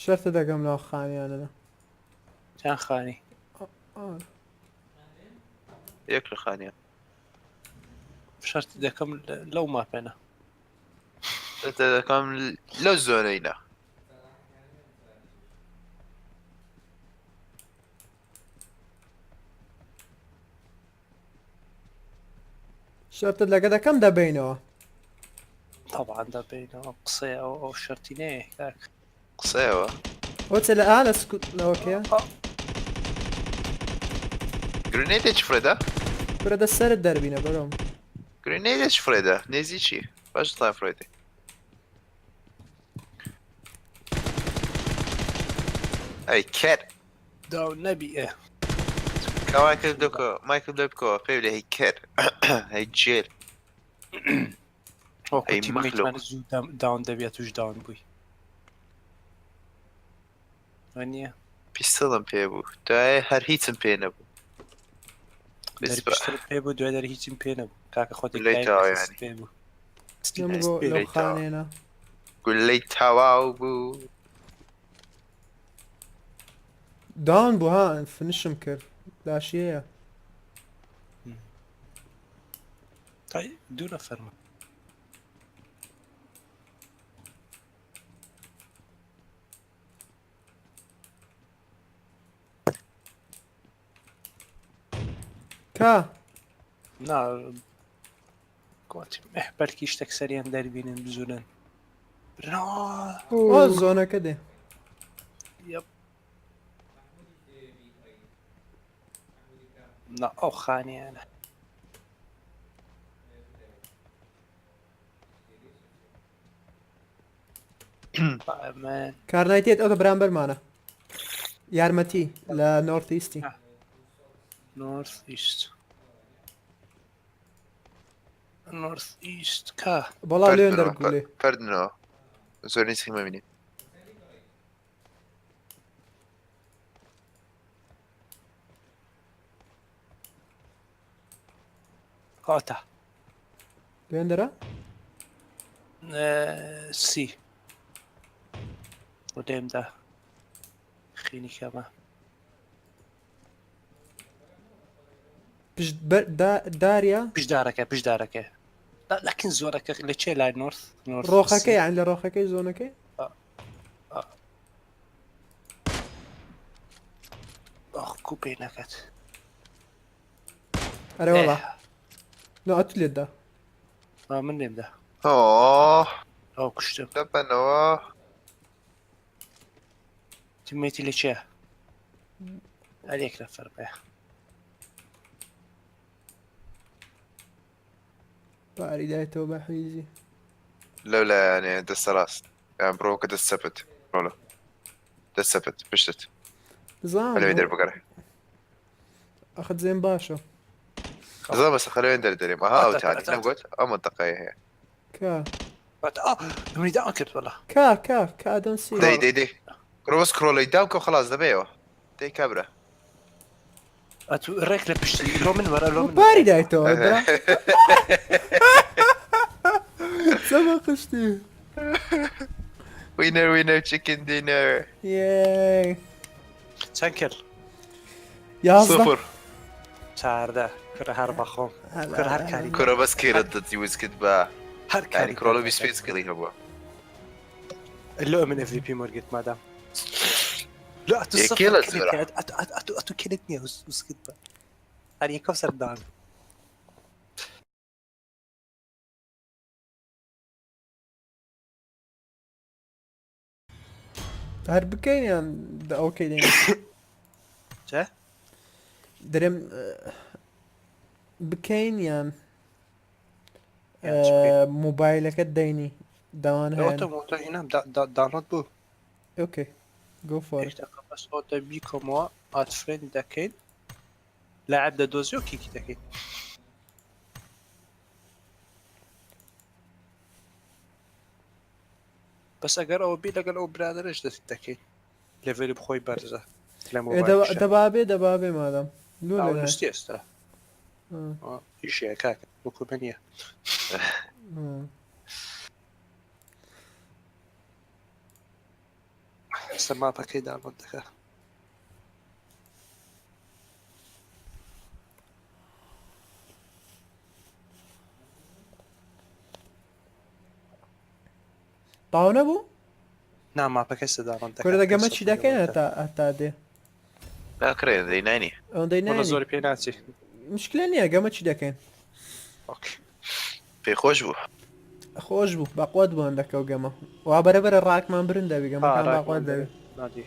شەرتە دەگەم ناو خانیانە. چەند خانی؟ یەک لە خانیان. شەرت دەکەم لەو ماپێنە. دەکەم لەو زۆنەینە. شەرتت لەگە دەکەم دەبینەوە. طبعا دەبینەوە قسەیە ئەو ئەو شەرتی نەیە کاک. قسەیەوە. وەچە لە ئا لە سکوت لەوەکەیە. grenade ێکی فرێدا؟ کورە دە سەرت دەربینە بەرۆم. grenade ێکی فرێدا نێزی چی؟ باش تا فرێدی. ئەی کەر. داو نەبی ئێ. کە مایکل دۆکۆ مایکل دۆکۆ پێ لە هی کەر هەی جێل. ئەی مەخلوق. زوو down دەبێت توش down بووی. نییە؟ pistol م پێ بوو دوای هەر هیچم پێ نەبوو. پێ بوو دوای دەر هیچم پێ نەبوو کاکە خۆتی پێ بوو. لەو خانێنە. گولەی تەواو بوو. down بوو ها finish م کرد لاشیەیە. تای دوو نەفەرمە. کا؟ نا گوتم ئه بەلکی شتێک سەریان دەربینن بزونن. ئۆ زۆنەکە دێ. یەپ. نا ئەو خانیانە. کارنایتێت ئەو بەرامبەرمانە. یارمەتی لە نۆرث ئیستی. نۆرث ئیست. نۆرث ئیست کا. بەڵا لێن دەرگولێ. پەردنەوە زۆر نزیک مەبینی. هاتە. لێن دەرە؟ سی. ودێمدا خینی کەمە. پشت داریا؟ پشدارەکە پشدارەکە. لەکن زۆرەکە لە چێ لای نۆرث؟ ڕۆخەکە یان لە ڕۆخەکەی زۆنەکەی؟ ئۆخ کو پێ نەکەت. ئەرێ وەڵا. نا ئەتو لێت دا. من لێم دا. ئۆه. ئەو کوشتم. دەبەنەوە. تیمێتی لە چێ؟ هەر یەک نەفەر بێ. پاری دایتەوە بە حیزی. لەو لایەنێ دەستە ڕاست یان بڕۆکە دەست چەپت ڕۆڵە دەست چەپت پشتت بزانم لەوێ دەربگەڕێ ئەخە زێن باشە. زۆر بەسە خەلەوێن دەردەرێم ئەها ئەو تانی نەمگوت ئەو منطقەیە هەیە. کا اه منی داوە کرد وەڵا. کا کا کا I don't see دەی دەی دەی کڕۆ بەس کرۆڵی داو کە خلاص دەبەیەوە دەی کابرا. ئەتو ڕێک لە پشتی لۆ من وەرە لۆ من پاری دایتەوە برا. سەما قشتی. Winner winner chicken dinner. Yay. چەند کرد؟ 11. صفر. 14 کورە هەر بەخۆم کورە هەر کاری کورە بەس کێرت دەتی وزکت بە هەر یعنی کاری کرۆڵە 25 کڵی هەبووە. لۆ من MVP وەرگرت مادام لۆ ئەتو یە صفر کێلە کلت زۆرە. کرد ئەتو ئەتو ئەتو ئەتو کلت نییە وزکت بە هەر یەکەو سەردان. هەر بکەین یان ئەوکەی دێن؟ چه؟ دەرێم بکەین یان یان چ بکەین؟ مۆبایلەکەت دەینی داوان هەیە. ئەوتە مۆتە هینام دانڵۆد بوو. okay go for. یەک دقیقە بەس ئەوتە بیکەمەوە add friend دەکەین لاعب دەدۆزی و kick ی دەکەین. بەس ئەگەر ئەوە بی لەگەڵ ئەو برادەرش دەست دەکەین level ی بخۆی بەرزە لە مۆبایلیشە. دەبابێ دەبابێ مادەم لۆ ئەو لەلای. نووستی ئێستا ئیشەیە کاکە وەکو من نییە. ئێستا ماپەکەی داونلۆد دەکا. تاو نەبوو؟ نا ماپەکەی ئێستا داونلۆد دەکا. کورە دەگەمە چی دەکەین هەتا هەتا دێ؟ ناکرێ دەی نانی. ئەوەندەی وەڵا نانی. زۆری پێ ناچی. مشکلە نییە گەمە چی دەکەین؟ okay. پێی خۆش بوو. خۆش بوو بەقوەت بوو هەندەکە و گەمە وا بەرەبەرە ڕاکمان برن دەبی گەمەکان باقوەت دەبی. نادی.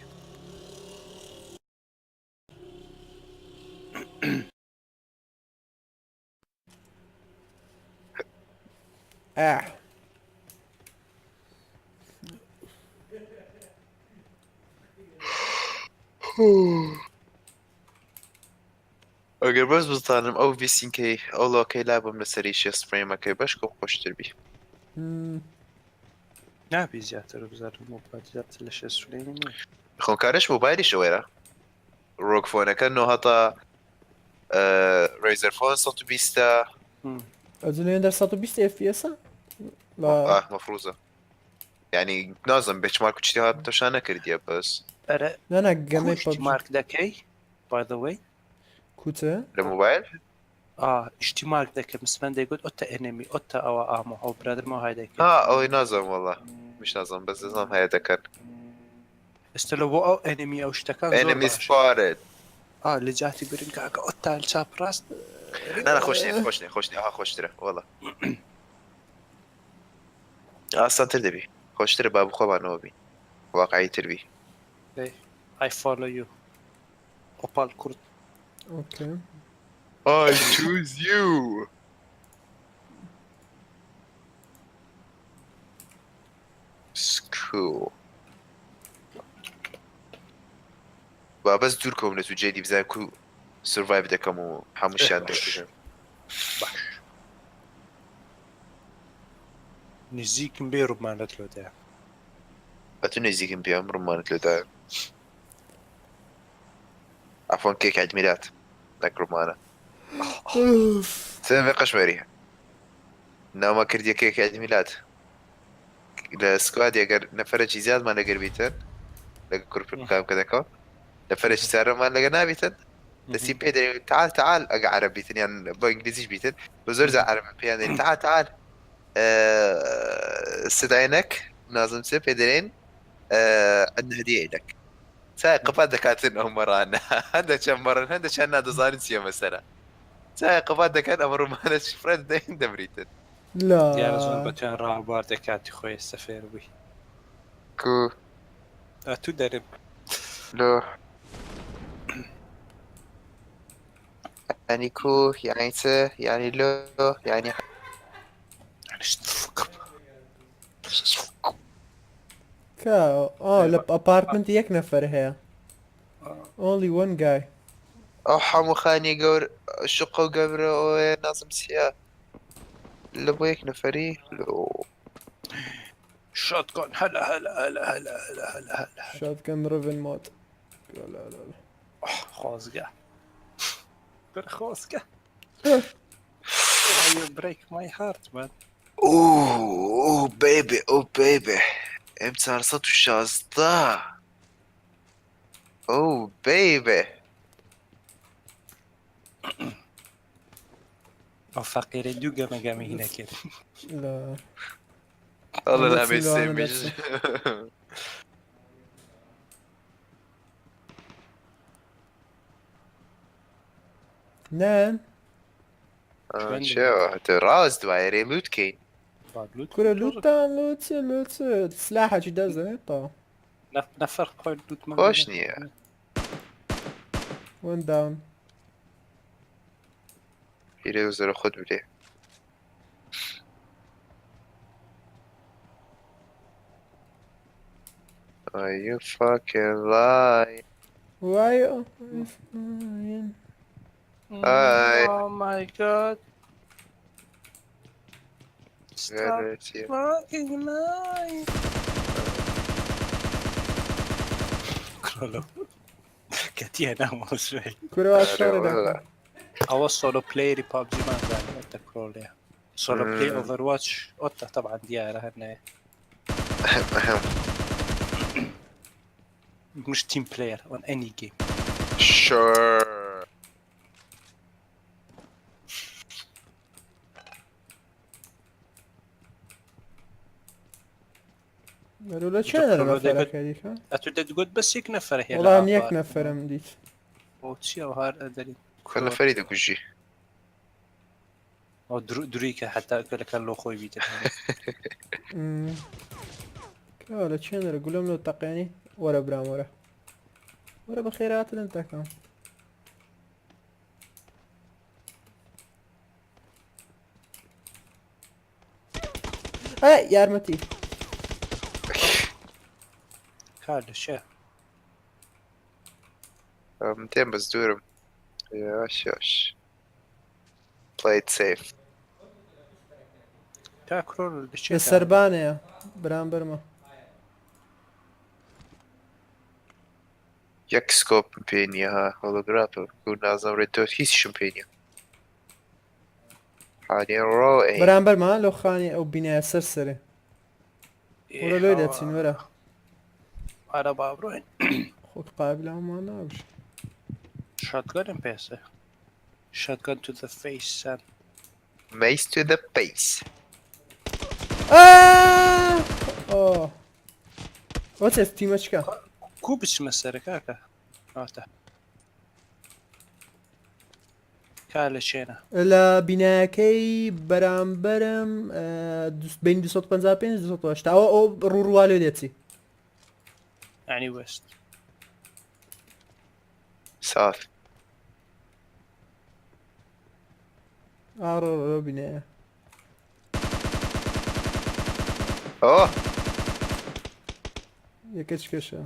ئاه. ئەگەر بەس بزانم ئەو ڤیسینکەی ئەو لۆکەی لابم لەسەری شێست فرەیمەکەی بەشکم خۆشتر بی. نابی زیاتر بزانم مۆبایل زیاتر لە شێست فرەیمی نییە. خۆکارش مۆبایلیش ئەوەیە ڕۆک فۆنەکە نۆهەتا ڕێزەر فۆن 120. ئەجنێن دەر 120 FPS ە؟ لە اه مفروزە یعنی نازم بێچمارک و چی هات تەشا نەکردیە بەس. ئەرە نا نا گەمەی کوشتی PUBG. مارک دەکەی by the way؟ کوچە؟ لە مۆبایل؟ ئا شتی مارک دەکەم مسمەن دەیگوت ئۆتە ئێنێمی ئۆتە ئەوە ئامۆ ئەو برادرمەوە های دەکەی. ها ئەوەی نازم والله مش نازم بەس دەزانم هەیە دەکەن. ئێستا لە بۆ ئەو ئێنێمی ئەو شتەکان زۆر Enemy باشە. spotted. ئا لە جاتی برن کاکە ئۆتا چاپ ڕاست. نا نا خۆش نییە خۆش نییە خۆش نییە ئەها خۆشترە والله ئاسانتر دەبی خۆشترە با بخۆمانەوە بی واقعی تر بی. I follow you. ئۆپال کورد. okay. I choose you. It's cool. با بەس دوور کەوم لە تو جێدی بزانم کو survive دەکەم و هەمووشیان دەکوژم. باش. نزیکم بێ ڕوومانەت لۆ دایە. ئەتو نزیکم پێ ئەم ڕوومانت لۆ دایە. عفوا كيك عيد ميلاد لك ڕوومانە. سێ قەشمەری. ناوما کردیە کێک عيد ميلاد. لە squad ی ئەگەر نەفەرێکی زیادمان لەگەر بیتن لەگە گروپ بکام کە دەکەون نەفەرێکی سارەمان لەگە نابیتن دەستی پێ دەرێن تعال تعال ئەگە عەرەب بیتن یان بە ئینگلیزیش بیتن بە زۆر جار عەرەب پێیان دەرێن تعال تعال سدعينك نازم سێ پێ دەرێن عندنا هدية لك سای قفا دەکاتن ئەو مەڕانە هەندە چەند مەڕن هەندە چەند نادەزانن چییە مەسەرە سای قفا دەکەن ئەمە ڕوومانە شفرە دەین دەمریتن. لا دیارە زۆر بە تویان ڕاوبار دەکاتی خۆی ئێستا فێر بووی. کو ئەتو دەرم. لۆ يعني كو يعني ت يعني لو يعني يعني شت fuck up. کە ئا لە apartment یەک نەفەر هەیە. Only one guy. ئەو حەموو خانیە گەور شقە و گەورە ئەوەیە نازم چییە لە بۆ یەک نەفەری لۆ shotgun هلا هلا هلا هلا هلا هلا هلا. Shotgun Riven mod. لا لا لا لا. خۆزگە خۆزگە. You break my heart man. ئوو ئوو baby ئوو baby M 416 ئوو baby. ئەو فەقیرەی دوو گەمە گەمە هینە کرد. لا ئەڵێ ئەمە نابێ چی لەوانە سێمیش. دەچێ. نان چێوە ڕاست دوایە رێ لوت کەین. کورە لوتان لوت چیە لوت چیە سلاحەکی دەست دەنێت تەواو. نەفەر خۆی لوتمان خۆش نییە. One down. پیرە زۆرە خۆت برێ. Are you fucking lying? Why you lying? Hi. Oh my god. Stop fucking lying. کرۆلۆ کەتیە نامۆسوێ. کورە وا شەڕی دەکەن. ئەوە solo player ی PUBG مان زانی ئەتە کرۆلێ solo play Overwatch ئۆتە تەبعەن دیارە هەر نەیە مش team player on any game. Sure. مەرو لە چێ دکتۆر نەفەرەکە دیکە؟ ئەتو دەتگوت بەس یەک نەفەر هەیە لە وەڵام یەک ئاپار. نەفەرم دیت. بۆ چییە ئەو هار ئەدەری؟ کە نەفەری دەکوژی. ئەو دروی کە حتا لەکە لۆ خۆی بیتە. کاوە لە چێ نەرە گولەم لۆ تەقێنی؟ وەرە برام وەرە. وەرە بە خێراترن تەکەم. ئەی یارمەتی. کار لە چێ؟ من تێم بەس دوورم. یاش یاش. Play it safe. تا کرۆل لە چێ لە سەربانەیە بەرامبەرمە. یەک scope م پێ نییە ها هۆلۆگراف و نازم ڕێ تۆ هیچشم پێ نییە. حالیان ڕۆ ئەی. بەرامبەرمە لەو خانی ئەو بینایە سەر سەرێ. وەرە لۆی دەچین وەرە. ئارە با بڕۆین. خۆت قابل هەموومان ناوش. shotgun م پێسە. Shotgun to the face son. Mace to the face. ئۆ. وەچێ تیمە چکە؟ کو بچمە سەرە کاکە؟ هاتە. کا لە چێنە؟ لە بینایەکەی بەرامبەرم بین 255 280 ئەوە ئەو ڕووڕوا لێ دێچی. یعنی west. South. ئاڕۆ لەو بینایە. ئۆ. یەکە چکەشە.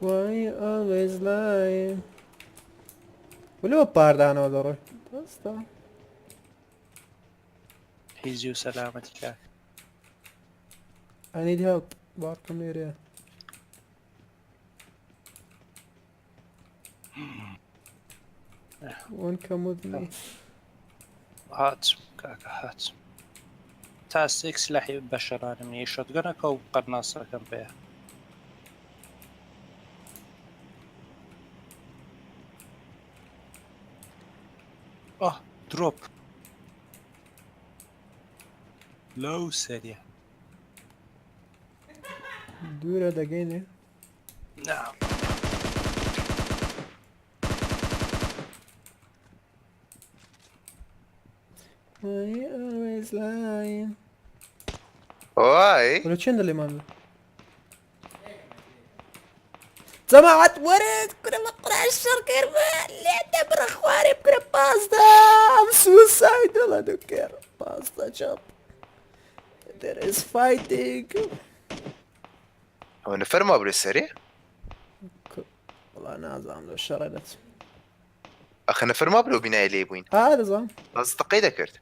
Why you always lying? ولەوە پاردانەوە دەڕۆی. دەستە. حیزی و سەلامەتی کاک. I need help. باڕکەم لێرەیە. One come with me. هات کاکە هات. تا سێک سلاحی بەشەرانم نییە shotgun ەکە و قەرناسەکەم پێیە. ئۆه drop لەو سەریە. دوورە دەگەینێ. نا. Why you always lying? وای. وەرە چێندە لێمان بێ؟ جەماعەت وەرە کورە لە قورئان شەڕ کەرمە لێ دەبڕە خوارێ بکرە پازدە I'm suicidal I don't care پازدە jump. There is fighting. ئەوە نەفەر مابوو لە سەرێ؟ وەڵا نازانم لەو شەڕە دەچم. ئەخە نەفەر مابوو لەو بینایە لێی بووین. ئا دەزانم. تازە تەقەی دەکرد.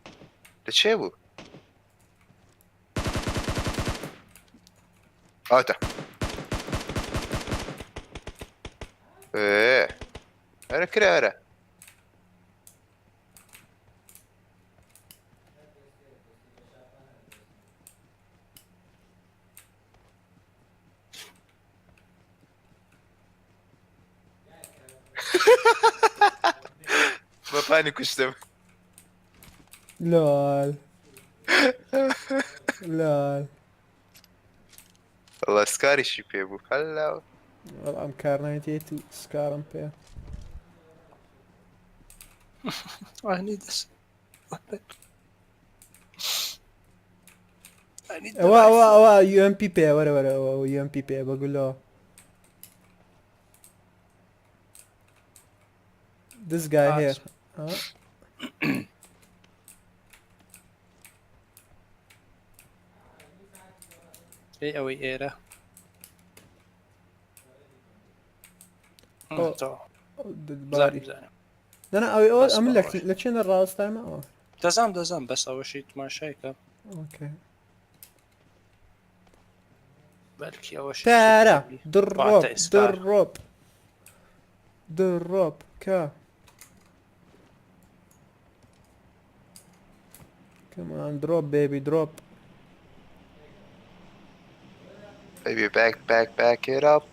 لە چێ بوو؟ ئاتا. ئێ. ئەرە کرا ئەرە. بە پانی کوشتم. لۆل لۆل. وەڵا سکاریشی پێ بوو هەلا. وەڵا ئەم کارنایتێت و سکارم پێ. I need this. ئەوە ئەوە ئەوە UMP پێ وەرە وەرە ئەوە UMP پێ بە گولۆ. This guy here. ئەی ئەوەی ئێرە. باری. دەنا ئەوەی ئەوە ئەمن لە چێنە ڕاستایمە ئەوە. دەزانم دەزانم بەس ئەوەشی تماشایکە. ئۆکەی. بەلکی ئەوەش تارە دڕۆپ دڕۆپ دڕۆپ کە Come on, drop, baby, drop. Baby, back, back, back it up.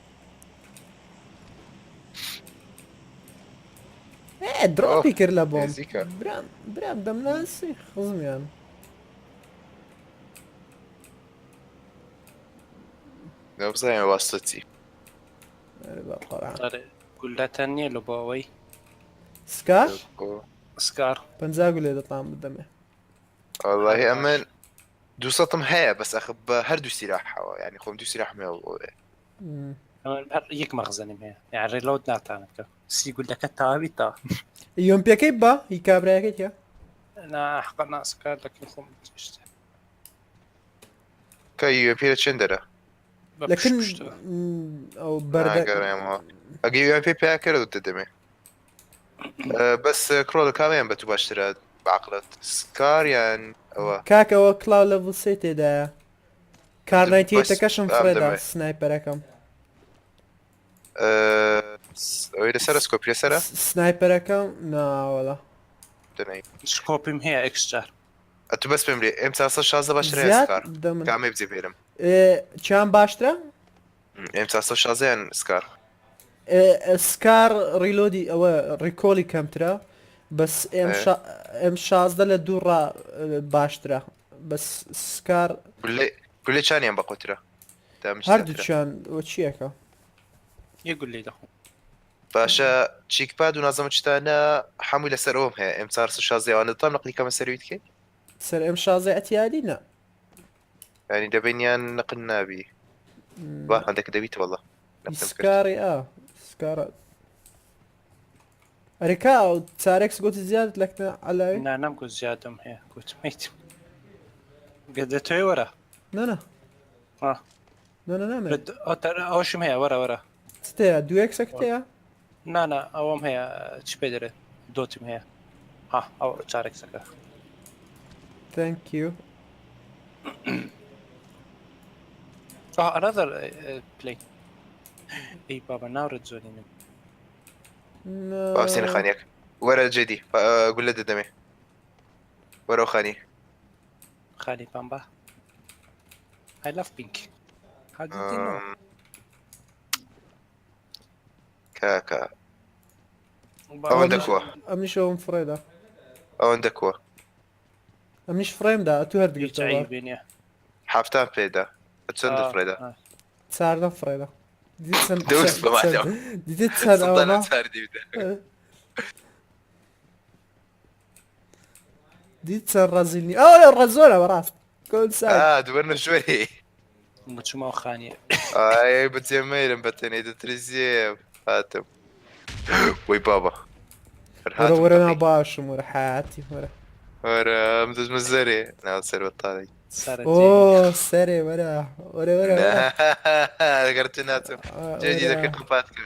ئێ درۆپی کرد لە بۆم برام برام دەمناسی خزمیان. نەبزانین واستە چی. گولەتە نییە لە بۆ ئەوەی سکار سکار پەنجا گولێ دەتان بدەمێ. واللهی ئەمن دووسەتم هەیە بەس ئەخ بە هەردوو سیراحەوە یعنی خۆم دوو سیراحم هەیە بۆ هەر یەک مەخزەنیم هەیە یان ڕێلۆد ناتانم بکە سی گولەکە تاوی تا یۆم پێکەی بە هی کابراەکەی تیا نا حقا ناسکار لەکن خۆم شتێ کە یو پی لە چێن دەرە لەکن ئەو بەردە ئەگە یو پی پیا کرد دەدەمێ بەس کرۆڵ کامیان بە تو باشترە بەعقلت سکار یان ئەوە کاکەوە کلااو لەڤڵ سێ تێدایە کارنایتیتەکەشم فڕێدا سنایپەرەکەم ئەوەی لەسەر سکۆپی لەسەرە سنایپەرەکەم ناوەڵا سکۆپیم هەیە ئەکسجار ئەتو بەس پێم لێ ئێم 416 باشترە سکار کامێ بجێ بێرم چیان باشترە ئێم 416 یان سکار سکار ڕیلۆدی ئەوە ڕیکۆلی کەمترە بەس ئێم 16 لە دوو ڕا باشترە بەس سکار گولێ چانیان بەقوترە هەردووچیان چیەکە یە گولەی دەخۆم. باشە چیک پاد و نازم چتانە هەمووی لەسەر ئەوم هەیە ئێم 416 ئەوانە دەتوانم نەقلی کەمە سەرویت کەی؟ سەر ئێم شازدە ئەتیادی نا. یانی دەبینیان نقل نابی با هەندێک دەبیت وەڵا سکاری ئا سکارە ئەرێکا چارێکس گوتی زیادت لەکنە عەلاوی نا نەمگوت زیادم هەیە گوتم هیچ گەدەتەوەی وەرە نا نا ها نا نا نامەوێت. ئەوشم هەیە وەرە وەرە. چت هەیە دوو ئێکسەکت هەیە؟ نا نا ئەوەم هەیە چ پێ دەرێت دۆتم هەیە ها ئەو چارێکسەکە. Thank you. Oh, another plane. ئەی بابا ناو red zone ی من. باسینە خانیەک وەرە جێدی گولە دەدەمێ وەرەو خانی. خانی پامبا. I love pink. How did you know? کاکە ئەوەندە کووە ئەمنیش ئەوم فڕێدا ئەوەندە کووە ئەمنیش فڕێمدا تو هەردگرتەوە حەفتان پێدا چەند فڕێدا چاردە فڕێدا دیتە چەند دیت چەند ڕەزیل نی ئەوە ڕەزۆرە بەڕاست دووەرنە ژوەری بچمەوە خانیە ئای بەجێ مەیرم بەتەنێ دەترزێ هاتم وەی بابا وەرە وەرە ناو باشم وەرە حیاتی وەرە وەرە ئەم دەچمە زەرێ ناو سەر بەتاڵی. سەرە ئۆ سەرێ وەرە وەرە وەرە وەرە. لەگەر تو ناچم جێدی وەرە. دەکە قوپات کە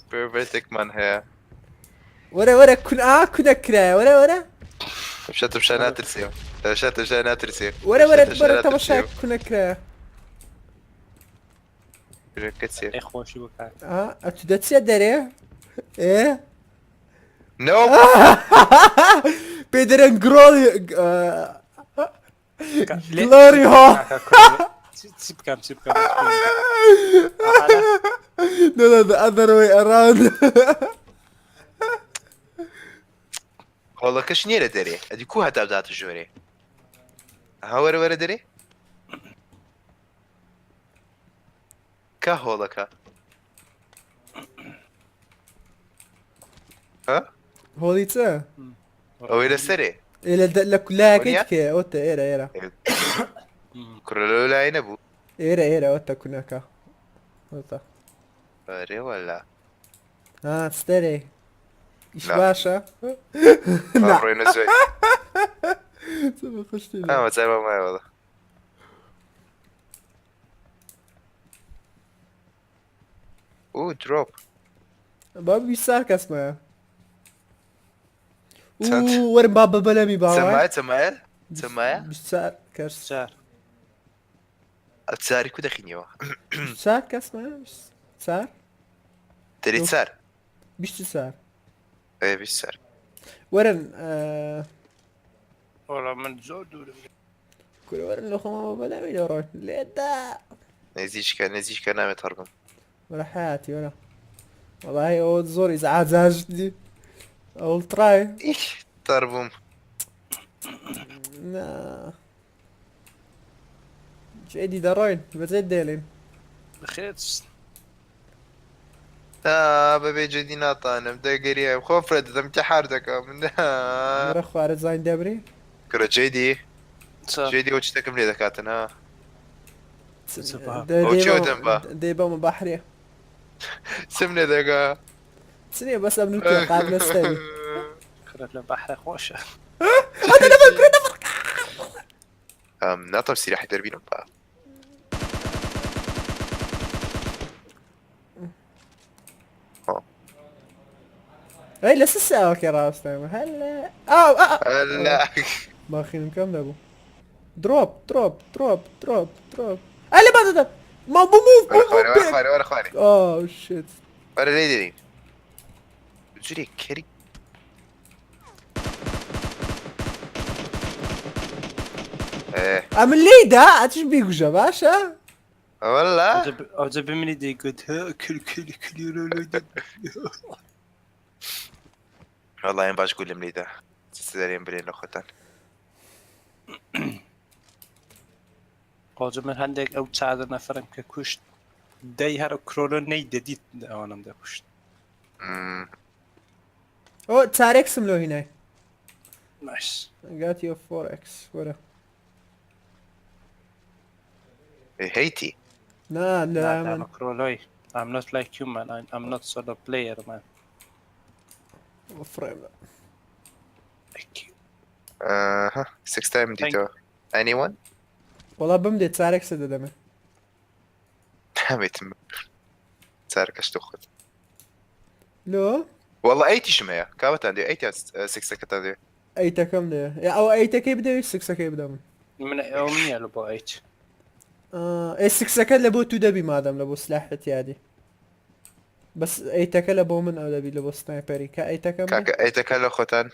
پێرڤێرتێکمان هەیە. وەرە وەرە کون ئا کونە کرایە وەرە وەرە. تەمشا تەمشا ناترسێ تەمشا تەمشا ناترسێ. وەرە وەرە وەرە تەماشای کونە کرایە. کچێ ئەی خۆشی بکات. ئا ئەتو دەچیە دەرێ؟ ئێ؟ نۆ. پێ دەرێن گرۆڵی گلۆری هۆ. چی بکەم چی بکەم؟ No, no, the other way around. هۆڵەکەش نییە لە دەرێ ئەدی کو هەتا بداتە ژۆرێ ئەها وەرە وەرە دەرێ کا هۆڵەکە ها هۆڵی چ؟ ئەوەی لەسەرێ. ئێ لە لە لایەکەی وەنیە؟ تکەیە ئەوتە ئێرە ئێرە. کوڕە لەو لای نەبوو. ئێرە ئێرە ئەوتە کونەکە. ئەوتە. ئەرێ وەلا. ها ستەرێ. ئیش نا. باشە؟ نا. ڕۆینە زۆی. خوشتی ئەمە جار مایە وەڵا. ئو درۆپ. با 24 کەسمایە. چەند؟ وەرن با بە بەلەمی باوە. چەمایە چەمایە چەمایە؟ 24 کەس. چار. چاری کو دەخینیەوە؟ 24 کەسمایە؟ 24؟ دەری چار. 24. ئێ 24. وەرن وەڵا من زۆر دوورم. کورە وەرن لە خۆمان بە بەلەمی دەڕۆین. لێدا. نزیکە نزیکە نامێت هەڕبم. وەرە حیاتی وەرە. وەڵاهی ئەوە زۆر ئیزعاجاشتی. ئەوڵترای. ئیش تەڕبووم. نا. جێدی دەڕۆین بەجێت دێلین. بەخێر. تا بەبێ جێدی ناتانم دەگەریام خۆم فرە دەدەم انتحار دەکەم. وەرە خوارە زین دەبری. کورە جێدی جێدی ئەو شتێکم لێ دەکاتن ها. ئەو چێ دەم بە؟ دەی بەمە بەحرێ. چم لێ دەکا؟ چ نییە بەس ئەم نوکە قابلە ستەوی. کورە لە بەحرە خۆشە. هەتە نەفەر کورە نەفەر. ئەم ناتەم سیراحی دەربینم بە. ئەی لەسەر ساوەکەی ڕاستەمە هەلا ئاو ئا هەلا. باخینم کەم دەبوو. درۆپ درۆپ درۆپ درۆپ درۆپ. ئەی لە بادەدە. ما بوو موو وەرە بوو خوارێ وەرە خوارێ وەرە خوارێ. ئۆ شت. وەرە لێی دەرین. جورێ کەری. ئێ ئەمن لێیدا ئەتیش بیگوژە باشە؟ وەلا. ئەوجە بمنی دەیگوت کل کل کلی وەڵا ئێم باش گولم لێدا. چ دەرێن برێن لە خۆتان. ئەوجە من هەندێک ئەو چادە نەفرم کە کوشت دەی هەرە کرۆلۆ نەی دەدیت ئەوانم دەکوشت. ئۆ چارێکسم لۆ هینای. نایس. I got you 4x وەرە. هەیتی. نا لە من. کرۆلۆی I'm not like you man I'm not solo player man. فرێم. Thank you. ئەها 6 time دیتەوە. Anyone? وەڵا بم دێ چارێکسە دەدەمێ. نامێتم. چارەکەش تۆ خۆت. لۆ؟ وەڵا ئەیتیشم هەیە. کاوەتان دێ ئەیتیان سکسەکەتان دێ. ئەیتەکەم دێ. یا ئەو ئەیتەکەی بدەوی سکسەکەی بدەم. من ئەوم نییە لە بۆ ئەیت. ئێ سکسەکە لە بۆ تو دەبی مادەم لە بۆ سلاح اعتیادی. بەس ئەیتەکە لە بۆ من ئەو دەبی لە بۆ سنایپەری کە ئەیتەکەم کاکە ئەیتەکە لە خۆتان.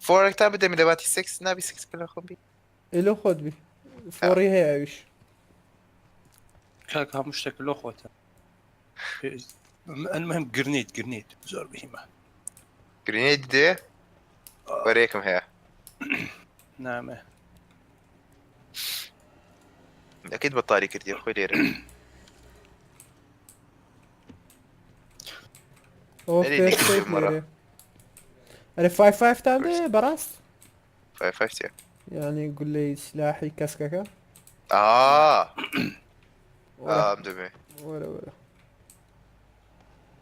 فۆرەکتان بدەمی لە باتی سکس نابی سکسەکە لە خۆم بی. ئێ لۆ خۆت بی. فۆڕی هەیە ئەویش. کاکە هەموو شتێک لۆ خۆتە. المهم گرنیت گرنیت زۆر بهیمە. گرینێت دێ وەرەیەکم هەیە. نامێ. ئەکەیت بەتاڵی کردی خۆی لێرە. ئەوە ئەرێ فێرست نەکردم مەڕە. لێرێ. ئەرێ 5 5 تان دێ بەڕاست؟ 5 5 چیە؟ یعنی گولەی سلاحی کەسکەکە؟ ئا وەرە ئام دەمێ. وەرە وەرە.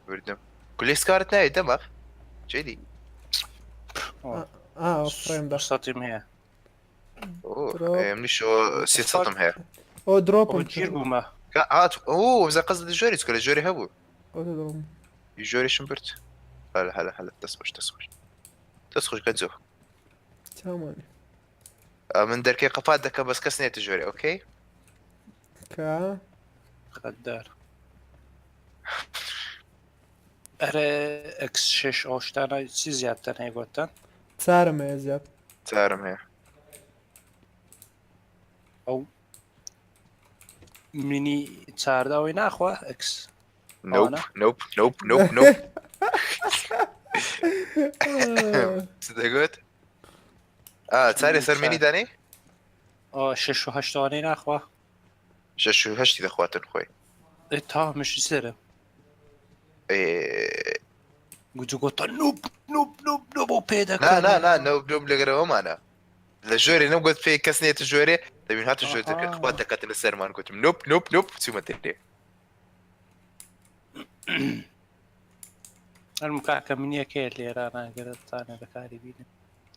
بردم. گولەی سکارت ناوێت دەمەخ؟ جێدی. ئا فرێم دە. سەتیم هەیە. Drop. منیش سێ سەدم هەیە. ئەو درۆپم ئەوە گیر بوومە. هات ئەو بزە قەز لە ژۆری چکە لە ژۆری هەبوو. ئەو درۆم. ژۆریشم برد. هەلە هەلە هەلە دەست خۆش دەست خۆش. دەست خۆش گەنجۆ. چاوانی. من دەرکەی قەپات دەکەم بەس کەس نێتە ژۆری ئۆکەی؟ کە غەدار. ئەرێ ئەکس شش ئەو شتانە چی زیاتر هەیە گۆتتان؟ چارم هەیە زیاد. چارم هەیە. ئەو مینی چاردە ئەوەی ناخوا ئەکس. نۆپ نۆپ نۆپ نۆپ نۆپ. چ دەگوت؟ چارێ سەر مینی دانێ؟ شش و هەشتوانەی ناخوا. شش و هەشتی دەخواتن خۆی. تا مشی سەرە. گوت گوتە نوب نوب نوب نوب و پێ دەکەن. نا نا نا نوب نوب لەگەرەوەمانە. لە ژۆرێ نەم گوت پێی کەس نێتە ژۆرێ دەبین هاتە ژۆر دەکرد خوا دەکاتە لە سەرمان گوتم نوب نوب نوب چوومە دەرێ. هەرم کاکە منیەکەیە لێرە ناگەرە تانە بەکاری بینن.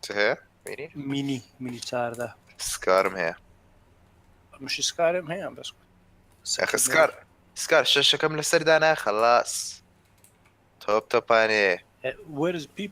چ هەیە؟ مینی؟ مینی مینی چاردە. سکارم هەیە. مشی سکارم هەیە بەس. ئەخ سکار سکار شەشەکەم لەسەر دانا خەلاس. تۆپ تۆپانێ. Where is people?